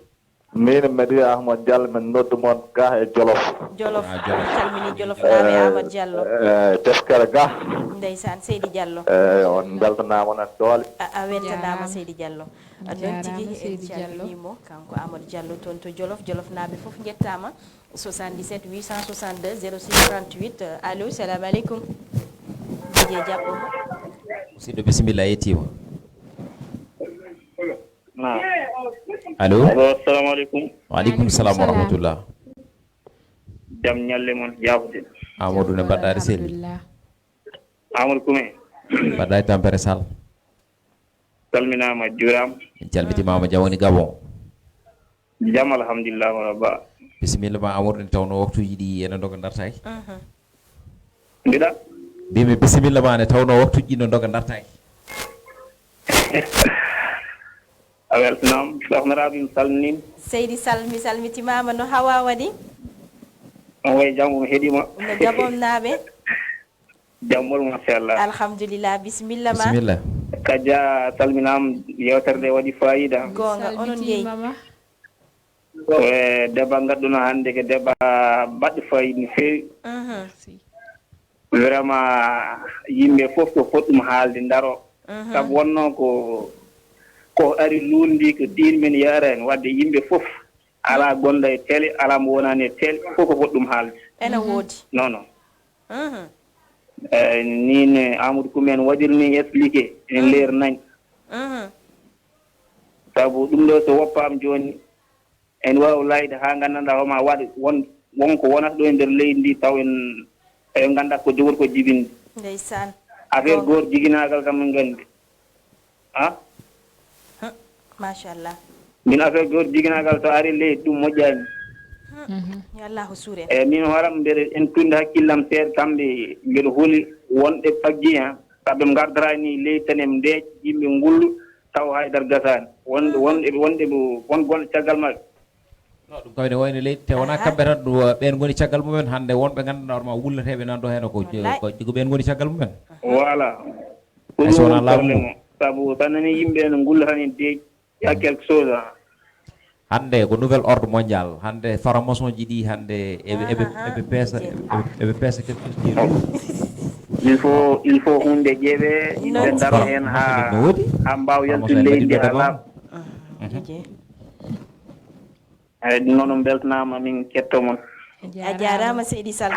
Min mbiɗo wiya Ahmad Diallo, min noddu mon ga e Jolof. Jolof. Ah, Jolof. Calmini Jolof naaɓe, Ahmad Diallo. Eeyi, teskere ga. Ndeysaan, Seydi Diallo. Eeyi, on mbeltanaama on doole. A, a weltanaama, jaaraama. Seydi Diallo. Noon tigi, jaaraama, en Seydi Diallo. Calminii mo, kanko Amadou Diallo toon to Jolof. Jolof naaɓe fof njettaama. Soixante-dix-sept huit cent soixante-deux zéro six trente-huit. Allo, salamu aleykum. Dj Jaɓɓo. Musidɗo, bisimilla, a yettiima. Naam. Allo? Allo, assalamu aleykum. Wa aleykum salam wa rahmatullah. Jam ñalle mon, yaafude. Amadou, ne mbaɗɗaa, seydi? Alhamdulillah. Amadou Kume. Mbaɗɗaa e tampere, Sall? Salminaama, juuraama. Min calmitiima, jam woni Gabon. Jam, alhamdulillah, hono ba? Bisimilla ma, Amadou, nde tawnoo waktuuji ɗi ene ndoga dartaaki. Mhm. Mbiɗa? Mbimi bisimilla ma, nde tawnoo waktuuji ɗi no ndoga dartaaki. A weltanaama, sohna Rabi, mi salminiima. Seydi Sall, mi salmitimaama, no Hawa waɗi? On wayi jam, on heɗiima. No Gabon naaɓe? Jam ɓolo, machallah. Alhamdulillah, bisimilla ma. Bisimilla. Kaja, salminaama, yeewtere nde waɗi faayiida. Goonga, onon jeyi. Salmitiima ma. E, deba ngadduno hannde ko deba baɗɗo faayiida no feewi. Mhm. Vraiment, yimɓe fof ko foti ɗum haalde, ndaro. Mhm. Sabu wonnoo ko, ko ari luulndi ko diin men yaara heen, wadde yimɓe fof alaa gonɗo e télé, alaa mo wonaani e télé, fof ko foti ɗum haalde. Ene woodi. Non, non. Mhm. E, ni ne Amadou Koumi en waɗiri ni expliqué, en leer nañ. Mhm. Sabu ɗum ɗo so woppaama jooni, en waawi layde haa nganndanɗaa homaa waɗa won, won ko wonata ɗo e nder leydi ndi, taw en, en nganndaa ko jogori ko jibinde. Ndeysaan. Affaire gooto jiginaagal kam en nganndi. Ha? Hm, machallah. Min affaire gooto jiginaagal so ari leydi ɗum moƴƴaani. Hm. Mhm. Yo Allahu suur en. E min hooram mbeɗa en tundi hakkillam seeɗa kamɓe mbeɗa holi wonɓe faggi hen. Sabu ɓe ngardarani leydi tan en ndeeƴ yimɓe ngullu taw haydara gasaani. Won, wonɓe, wonɓe, won gonɗo caggal maɓɓe. No, ɗum kam ene wayno leydi, te wonaa kamɓe tan, ɗum, ɓeen ngoni caggal mumen. Hannde wonɓe ngannduɗaa hoorema wulleteeɓe nan ɗo heen ko, ko, ko ɓeen ngoni caggal mumen. Voilà. Ko ɗum woni problème o. Sabu so a nanii yimɓe ene ngulla tan en deeƴi, il y a quelque chose, ah. Hannde ko nouvel ordre mondial. Hannde franc-maçon ji ɗi hannde eɓe, eɓe, eɓe peesa, eɓe, eɓe peesa quelque chose qui est lourd. Il faut, il faut huunde ƴeewe, yimɓe ndaro heen haa, haa mbaawa yaltude leydi ndi haa laaɓa. Eyi, ɗum noon, on mbeltanaama, min ketto mon. A jaaraama, Seydi Sall.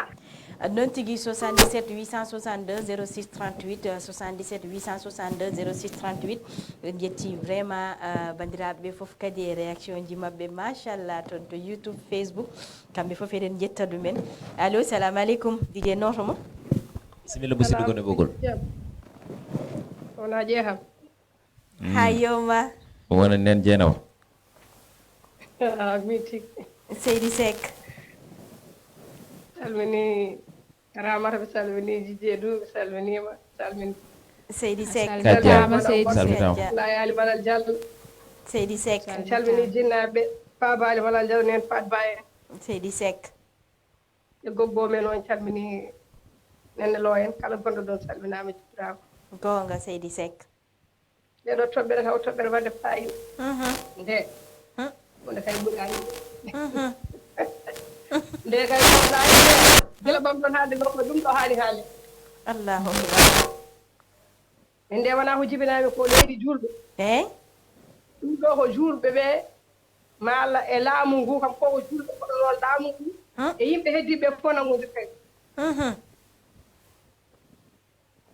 Noon tigi, soixante-dix-sept huit cent soixante-deux zéro six trente-huit, euh, soixante-dix-sept huit cent soixante-deux zéro six trente-huit. En njetti vraiment, euh, banndiraaɓe ɓe fof kadi e réaction ji maɓɓe, machallah, toon to YouTube, Facebook, kamɓe fof eɗen njetta ɗumen. Allo, salamu aleykum, D J Noto mo? Bisimilla, musidɗo, gonɗo e ɓoggol. Wona jeeham. Mm. Haa yoma. Wona nen Jeynaba. Ah, min tigi. Seydi Seck. Salmini Ramata, mi salmini Jijje Duuɓi, salminiima, salmini. Seydi Seck. Salminiima, Seydi Seck. Salminiima. Laay Ali Malal Diallo. Seydi Seck. Salmini jinnaaɓe, Baaba Ali Malal Diallo, nen Fat Ba en. Seydi Seck. E goggo men on calmini Nenne Lo en, kala gonɗo ɗon salminaama, juuraama. Goonga, Seydi Seck. Nde ɗo toɓɓere taw toɓɓere waɗde faayiida. Mhm. Nde. Hmm. Wonde kay ɓuraani. Mhm. Nde kay ɓuraani nde. Gila ɓam ɗon haalde ɗo ko ɗum ɗo haali haali. Allahu akbar. Min nde wonaa ko jibinaami ko leydi juulɓe. Eey? Ɗum ɗo ko juulɓe ɓe, malla e laamu ngu kam ko ko juulɓe koɗo noon laamu ngu. Hmm. E yimɓe heddiiɓe fof nanngondirta e. Mhm.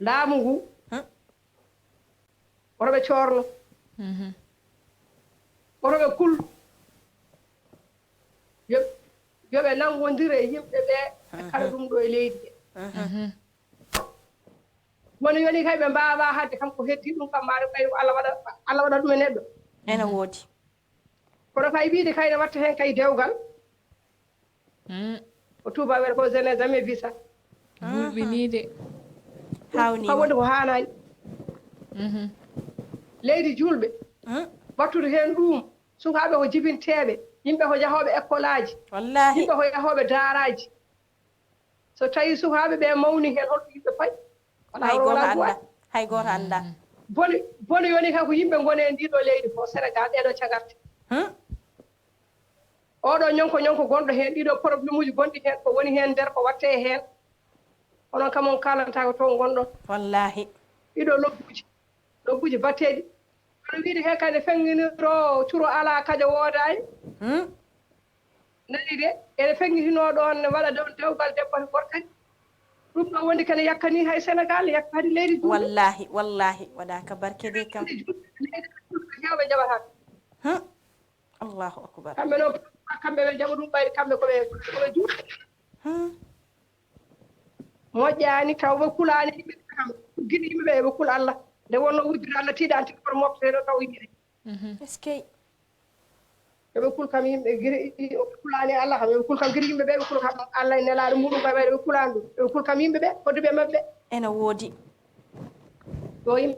Laamu ngu. Hmm. Woto ɓe coorno. Mhm. Woto ɓe kullu. Yo, yo ɓe nanngondire e yimɓe ɓe, e kala ɗum ɗo e leydi he. Mhm. Mhm. Woni yoni kay ɓe mbaawaa haɗde kam ko heddii ɗum kam, maa ɓay Allah waɗa, Allah waɗa ɗum e neɗɗo. Ene woodi. Kono kay wiide kay ne watta heen kay dewgal. Mm. Ko tuuba wiyata ko je n'ai jamais vu ça. Ɓurɓinii de. Haawnii kam woni ko haanaani. Mhm. Leydi juulɓe. Mm. Wattude heen ɗum, sukaaɓe ko jibinteeɓe, yimɓe ko yahooɓe ekkolaaji. Wallaahi. Yimɓe ko yahooɓe daaraaji. So tawii sukaaɓe ɓe mawni heen, holto yimɓe payi? Wala, hay gooto anndaa. Hay gooto anndaa. Boni, boni yoni kay ko yimɓe ngoni e ndii ɗoo leydi fof, Senegaal, ɗee ɗoo cagarte. Hmm? Oɗo ñonko ñonko gonɗo heen, ɗiɗo problème uji gonɗi heen, ko woni heen nder, ko watte heen. Onon kam on kaalantaa ko toon ngonɗon. Wallaahi. Ɗiɗo lobbuuji, lobbuuji batteeɗi. Kono wiide heen kadi ne fennginiroo curo alaa, kaƴa woodaani. Hmm? Nani de, ene fenngitinoo ɗoon ne waɗa ɗoon dewgal debbo e gorko kadi. Ɗum ɗo wondi kene yakkanii hay Senegaal, yakka kadi leydi juulɓe. Wallaahi, wallaahi, waɗaaka barke de kam. Leydi juulɓe, leydi juulɓe heewɓe njaɓataa. Hmm? Allahu akbar. Kamɓe noon, kamɓe ɓe jaɓa ɗum ɓayde kamɓe ko ɓe ko ɓe juuɗe. Moƴƴaani taw ɓe kulaani yimɓe ɓe kam. Giɗi yimɓe ɓe ɓe kula Allah. Nde wonno wujjude Allah tiiɗaani tigi kono mofte ɗo taw yimɓe. Est-ce que Ɓe kul kam yimɓe giɗi ɓe kulaani Allah kam. Ɓe kul kam giɗi yimɓe ɓe ɓe kula kam Allah e nelaaɗo muɗum kam ɓe kulaani ɗum. Ɓe kul kam yimɓe ɓe fodde ɓe maɓɓe. Ena woodi. Yo yimɓe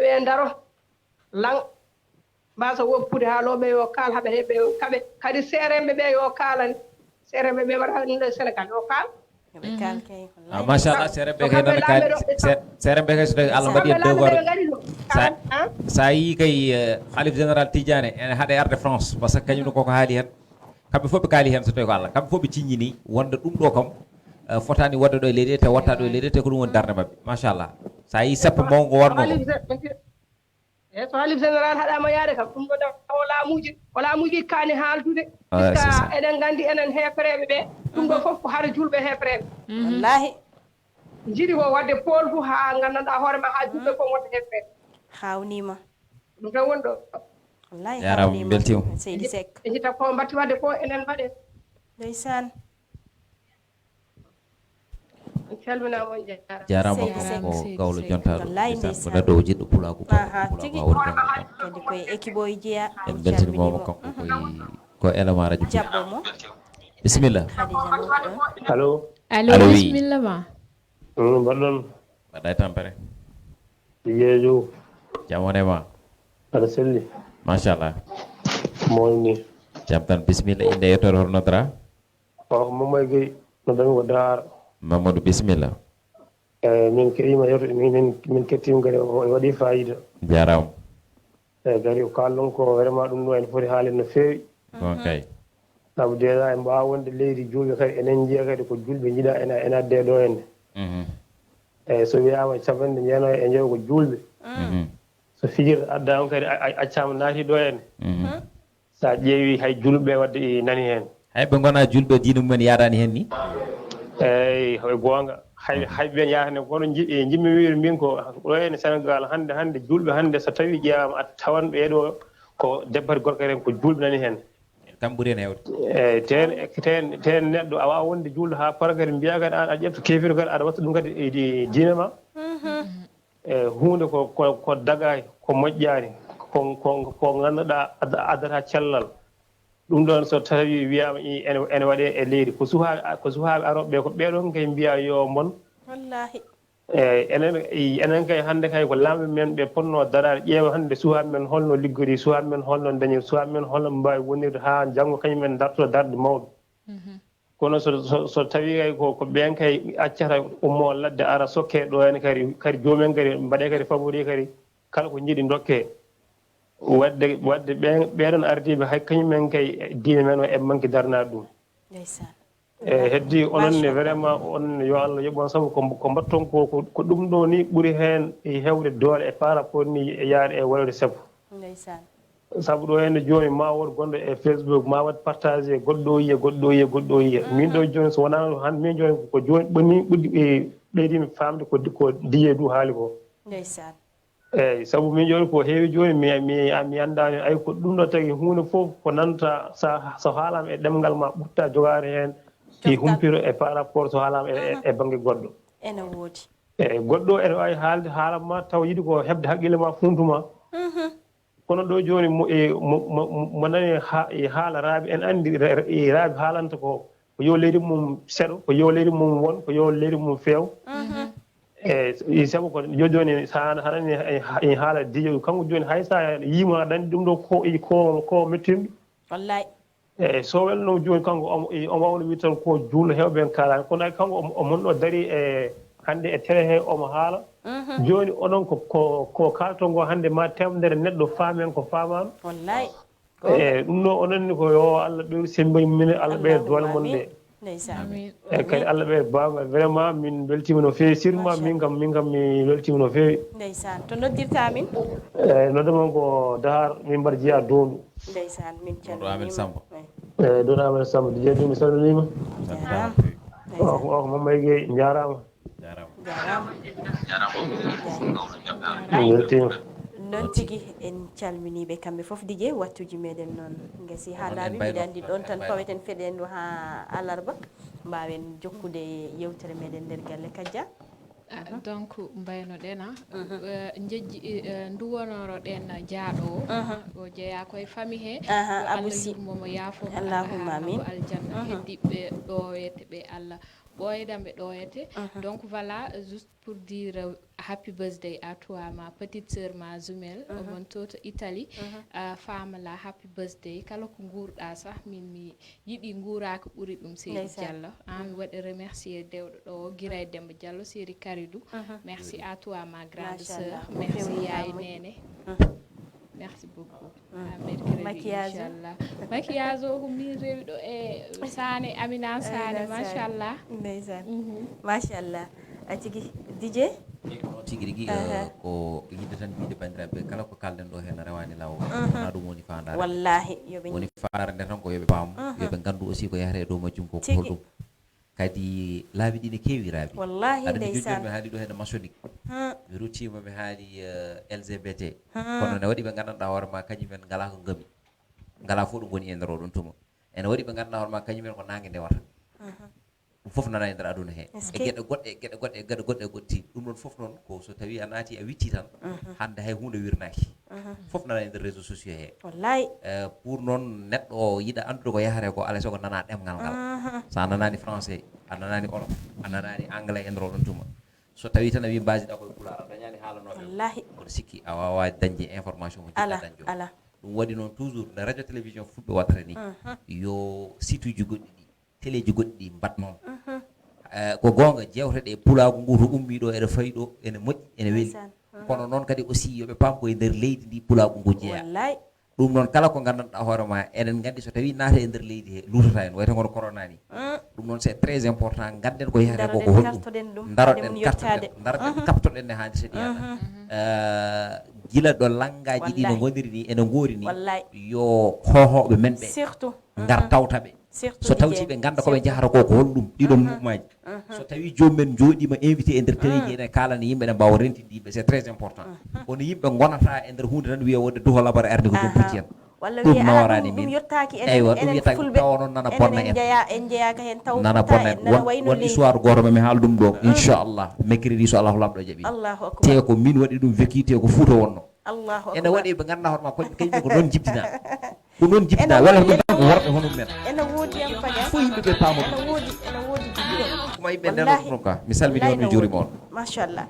ɓe ndaro lan. Mbasa woppude haalooɓe yo kaal haɓe heɓe kaɓe kadi seerenɓe ɓe yo kaalani seerenɓe ɓe mbaɗa hannde Sénégal yo kaal. Ɓe kaal kay Ah, machallah seerenɓe kay nana kaali seerenɓe kay so tawi Allah mbaɗi en devoir sa yii kay eh, halif général Tidiane ene haɗa arde France par ce que kañum koko haali hen kamɓe fof ɓe kaali hen so tawi ko Allah kamɓe fof ɓe ciññini wonde ɗum ɗo kam eh, fotani wadde ɗo e leydi te watta ɗo e leydi te ko ɗum woni darde mabɓe machallah sa yii seppo mawngo warno ko E so halif général haɗama yaade kam ɗum ɗo o laamuji o laamuji kaani haaldude puisque eɗen nganndi enen heefereeɓe ɓe ɗum ɗo fof ko hare julɓe heefereeɓe wallahi jiɗi ko waɗde pool fof haa nganndanɗaa hoore ma haa julɓe fof wonde heefereeɓe hawnima ɗum tan woni ɗo wallahi Jarama, min beltima. Seydi Seck ɓe jita ko mbatti waɗde fof enen mbaɗen ndeysaan On calminaama on jaaraama. Jaaraama Seydi ko Seck. ko gawlo jontaɗo Wallaay ndeysaan ko ndeysaan. Neɗɗo o jiɗɗo pulaagu Aha, pulaagu tigi. Awri ɗon ɗon. Kadi koye équipe o jiya En beltinooma kanko koye ko élément radio jabbo mo bisimilla Khadija Lo ɗo Allo, Allo, Allo, oui. Bisimilla ma. no mbaɗɗon? Mbaɗɗa e tampere Yeejo, jam wone ma aɗa selli? Machallah Moolni. jam tan bisimilla innde e yettoode hoto noddata O ko Mamay Gueye, no dami ko Daar. Mamadou bisimilla Eyi, min keɗiima yewtude, min, min, min kettiima kadi, o o waɗi faayiida. Jaaraama Eyi, kadi ko kaalɗon ko vraiment ɗum ɗo ene foti haalde no feewi. Ɗon kay Sabu déjà en mbaawa wonde leydi juulɓe kadi, enen njiya kadi ko juulɓe njiɗa ena, ena adde ɗo henne. Mhm. Eyi, so wiyaama capanɗe jeenayi e njoyo ko juulɓe. Mhm. So fijirde addaama kadi, a, a, accaama naati ɗo henne. Mhm. So a ƴeewi hay juulɓe wadde i nani heen. Hay ɓe ngonaa juulɓe diine mumen yaadaani heen ni Eyi, ko goonga. Hay, hay ɓe yaha ne kono nji- e njimmi wiide min ko ɗo henne Sénégal hannde, hannde juulɓe hannde so tawii ƴeewaama a tawan ɓee ɗo ko debbo e gorko en ko juulɓe nani heen. Kam ɓuri heen heewde. Eyi, teen, teen, teen neɗɗo a waawa wonde juulɗo haa fara kadi mbiyaa kadi aan a ƴefta keefiro kadi aɗa watta ɗum kadi e di- diine ma. E huunde ko, ko, ko dagaani, ko moƴƴaani, ko, ko, ko ngannduɗaa ad- addata cellal. Ɗum ɗoon so tawii wiyaama i- ene, ene waɗee e leydi, ko suhaaɓe, ko suhaaɓe arooɓe ɓe, ko ɓee ɗoon kay mbiyaa yo mon. Wallahi. Eyi, enen, enen kay hannde kay ko laamɓe men ɓe potnoo daraade, ƴeewa hannde suhaaɓe men holno liggori, suhaaɓe men holno ndañi, suhaaɓe men holno mbaawi wonirde haa janngo kañum en ndartoo darde mawɗo. Kono so, so, so tawii kay ko, ko ɓeen kay accata ummoo ladde ara sokkee ɗo heen kadi, kadi joomum en kadi mbaɗee kadi favori kadi kala ko njiɗi ndokkee. Waɗde, waɗde ɓeen, ɓeeɗoon ardiiɓe hay kañum en kay diine men o en manki darnaade ɗum. Ndeysaan. E heddi onon ne vraiment on yo Allah yoɓon sabu ko ko mbatton ko ko- ko ɗum ɗo ni ɓuri heen e hewde doole e par rapport ni e yaade e wayde sappo Ndeysaan. sabu ɗo henne jooni ma won gonɗo e Facebook ma waɗ partage goɗɗo yiya goɗɗo yiya goɗɗo yiya min ɗo jooni so wonano han min jooni ko jooni ɓoni ɓuddi ɓe ɓeydimi famde ko ko diye du haali ko Ndeysaan. Eyyi, sabu min jooni ko heewi jooni mi mi mi anndaani ay ko ɗum ɗo tagi huunde fof ko nanta sa so haalama e ɗemngal ma ɓurta jogaade heen ki humpito e par rapport so haalama e, e, e bannge goɗɗo. Ene woodi. Eyyi, goɗɗo ene waawi haalde haala ma taw yiɗi ko heɓde haqqille ma funtuma. Kono ɗo jooni mo e mo mo mo nani ha e haala raabi en anndi ra- ra- e raabi haalanta ko ko yo leydi mum seɗo ko yo leydi mum won ko yo leydi mum feew. Eyyi sabu ko jooni jooni so a haɗani en haala dijo kanko jooni hay so a yiimo aɗa anndi ɗum ɗo ko ko ko mettinɗo. Wallaay. Eyyi so welno jooni kanko omo omo wawno wiide tan ko juulɗo heewɓe en kaalaani kono ay kanko omo omo ɗo darii e hannde e télé he omo haala. Jooni onon ko ko ko kaalton ko hannde ma teemedere neɗɗo faamen ko faamaano. Wallaay. Eyyi ɗum ɗo onon ni ko yo Allah ɓeydu semmbol mum en Allah ɓeyda doole mon ɗe. Ndeysaan. Amin. Eyyi kadi Allah ɓeyda baba vraiment min beltima no feewi sirma min kam min kam mi weltima no feewi. Ndeysaan to noddirta min. Eyyi nodda mon ko Dahar min mbaɗa jeeya Dondu. Ndeysaan min Ɗo Amin calminima. Samba. Eyyi Dondu Amin Samba Didier Dumi salminima. Jaaraama. O ko o ko Mamay Gueye jaaraama. Jaaraama. Jaaraama. Min weltima. Ɗon tigi, en calminii ɓe kamɓe fof. Dije, wattuuji meɗen noon ngasi haa laaɓi. Mbiɗa anndi ɗoon tan paweten feɗeendu haa alarba, mbaawen jokkude yewtere meɗen nder galle Kajja. Ah, donc, mbaynoɗen, ah, eh, njejji, eh, ndu wonoroɗen jaaɗo o, o jeyaa koye fami he. Yo Allah yurmo mo, yaafo mo, Allah haarna mo aljanna. Heddiiɓe ɗoweteɓe, Allah ɓooyda ɓe ɗowete. Donc, voilà, juste pour dire, euh, happy birthday à toi, ma petite sœur, ma jumelle, omon to to Italie. Euh, faama la happy birthday. Kala ko nguurɗa sah, min mi yiɗi nguuraaka ɓuri ɗum, Seydi Diallo. Ah, mi waɗa remercier dewɗo ɗo o, Giray Demba Diallo, Seri Karidou. Merci à toi, ma grande sœur. Merci, yaay Nene. Merci beaucoup. À mercredi, inchallah. Maquillage o ko min rewi ɗo e Sane, Amina Sane, machallah. Ndeysaan. Machallah. A tigi, Dije? Ko noon tigi rigi, eh, ko yiɗde tan mbiɗe banndiraaɓe, kala ko kalɗen ɗo heen a rewaani laawol. Wonaa ɗum woni faandaare. Wallaahi, yo ɓe woni faandaare nde tan ko yo ɓe paam, yo ɓe nganndu aussi ko yahata e dow majjum ko, ko holɗum. Kadi laabi ɗi ne keewi raabi. Wallaahi, aɗa anndi jooni, ndeysaan, mi haali ɗo heen maçonnique. Mi ruttiima mi haali, eh, L G B T. Kono ne waɗi ɓe nganndanɗaa hoore ma, kañum en ngalaa ko ngaɓi. Ngalaa fof ɗo ngoni e nder oɗon tuma. Ene waɗi ɓe nganndanɗaa hoore ma, kañum en ko naange ndewata. Ɗum fof nana e nder aduna he. E geɗe goɗɗe, e geɗe goɗɗe, e geɗe goɗɗe e goɗɗe. Ɗum ɗon fof noon ko so tawi a naati a witti tan, hannde hay huunde wirnaaki. Fof nana e nder réseaux sociaux he. Wallay. Eh, pour noon neɗɗo o yiɗa anndude ko yahata ko, alaa e sago nana ɗemngal ngal. So a nanaani français, a nanaani olof, a nanaani anglais e nder oɗon tuma. So tawi tan a wi mbaasiɗa koye pulaar, a dañaani haalanooɓe. Wallahi. Mboɗo sikki a waawaa dañde information mo jiɗɗa dañde o. Alaa, alaa. Ɗum waɗi noon toujours nde radio télévision fulɓe waɗata ni, yo site uji goɗɗi ɗi, téléji goɗɗi ɗi mbaɗ noon. Eh, ko goonga, jewte ɗe pulaagu ngu to ummii ɗo, eɗe fayi ɗo, ene moƴƴi, ene weli. Ndeysaan. Kono noon kadi aussi yo ɓe paam ko e nder leydi ndi pulaagu ngu jeyaa. Wallay. Ɗum noon kala ko nganndanɗaa hoore ma, eɗen nganndi so tawi naata e nder leydi he, luutata en, wayata kono corona ni. Ɗum noon c'est très important, ngannden ko yahata ko, ko holɗum. Daroɗen, kartoɗen, daroɗen, kaptoɗen ne haandi so yahata. Eh, gila ɗo lanngaaji ɗi no ngoniri ni, ene ngoori ni, yo hoohooɓe men ɓe surtout ngar tawta ɓe. So tawti ɓe ngannda ko ɓe njahata ko, ko holɗum, ɗiɗon mouvement ji. So tawi joomum en njooɗiima invité e nder téléji, ene kaalana yimɓe, ene mbaawa rentinde yimɓe, c'est très important. Kono yimɓe ngonata e nder huunde tan wiya wonde duho labara arde ko joom pucci en. Walla ɗum wiya, ala, naworaani ɗum, min. Ɗum yottaaki enen, eywa, ɗum enen yottaaki, fulɓe, tawa noon nana enen bonna en en. Njeyaa, en njeyaaka heen taw nana bonna en. Won, won histoire gooto ma mi haal ɗum ɗo, inchallah, mercredi so Allahu Laamɗo jaɓi. Allahu akbar. Te ko min waɗi ɗum vécu, te ko Fuuta wonno. Allahu akbar. Ene waɗi ɓe ngannda hoore ma, ko kañum ko noon jibdina. Ko noon jibdina, walla ko kanko worɓe hono men. Ene woodi am paga. Fof yimɓe ɓe paamo ɗum. Ene woodi, ene woodi jibinooɓe. Kuma yimɓe nden ɗum ka. Mi salmini on, mi juurima on. Machallah.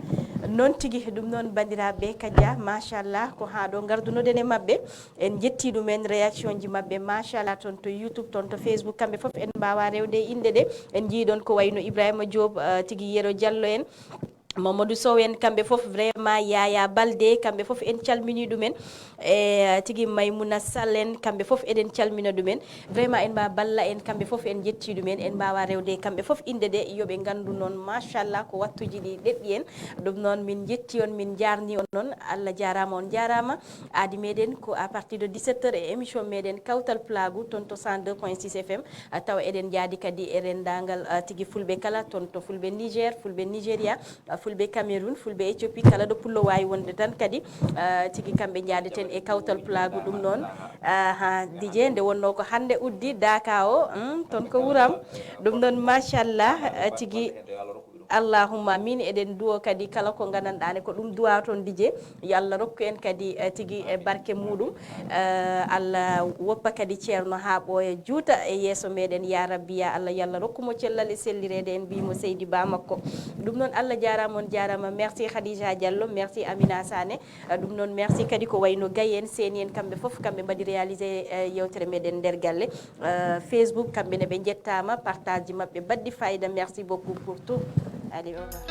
Noon tigi, ɗum noon banndiraaɓe Kadia, machallah, ko haa ɗo ngardunoɗen e maɓɓe. En njetti ɗum en réaction ji maɓɓe, machallah, toon to YouTube, toon to Facebook, kamɓe fof en mbaawa rewde e innde ɗe. En njii ɗoon ko wayno Ibrahima Diop, eh, tigi Yero Diallo en, Mamadou Sow en, kamɓe fof vraiment, Yaya Balde, kamɓe fof en calminii ɗum en. E tigi Maimouna Sall en, kamɓe fof eɗen calmina ɗum en. Vraiment en mbaa Balla en, kamɓe fof en njetti ɗum en. En mbaawa rewde e kamɓe fof innde ɗe, yo ɓe nganndu noon, machallah, ko wattuuji ɗi ɗeɓɓi en. Ɗum noon min njetti on, min njaarni on noon. Allah jaaraama, on njaaraama. Aadi meɗen ko à partir de dix-sept heures e émission meɗen Kawtal Pulaagu, toon to cent deux point six F M. Ah, tawa eɗen njaadi kadi e renndaangal, ah, tigi fulɓe kala, toon to fulɓe Niger, fulɓe Nigeria, ah, fulɓe Cameroun, fulɓe Éthiopie, kala ɗo pullo waawi wonde tan kadi, ah, tigi kamɓe njaadeten e Kawtal Pulaagu. Ɗum noon, ah, ha, Dije, nde wonnoo ko hannde uddi Daaka o, hmm, toon ko wuram. Ɗum noon, machallah, ah, tigi Allahumma amin. Eɗen duwo kadi kala ko nganndanɗaa ne ko ɗum duwa toon, Dije. Yo Allah rokku en kadi, eh, tigi, eh, barke muɗum. Eh, Allah woppa kadi ceerno haa ɓooya juuta e yeeso meɗen, ya Rabbi, ya Allah. Yo Allah rokku mo cellal e sellireede, en mbii mo Seydi Ba makko. Ɗum noon, Allah jaaraama, on jaaraama. Merci Khadija Diallo, merci Amina Sané. Eh, ɗum noon, merci kadi ko wayno Gaye en, Seeni en, kamɓe fof, kamɓe mbaɗi réalisé, eh, yewtere meɗen nder galle. Euh, Facebook, kamɓe ne ɓe njettaama, partage ji maɓɓe baɗɗi fayida. Merci beaucoup pour tout. Allez, au revoir.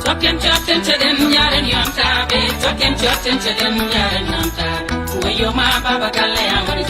Cokken cotten coɗen njaren yontaaɓe, cokken cotten coɗen njaren yontaaɓe. Wayo ma baba galle am woni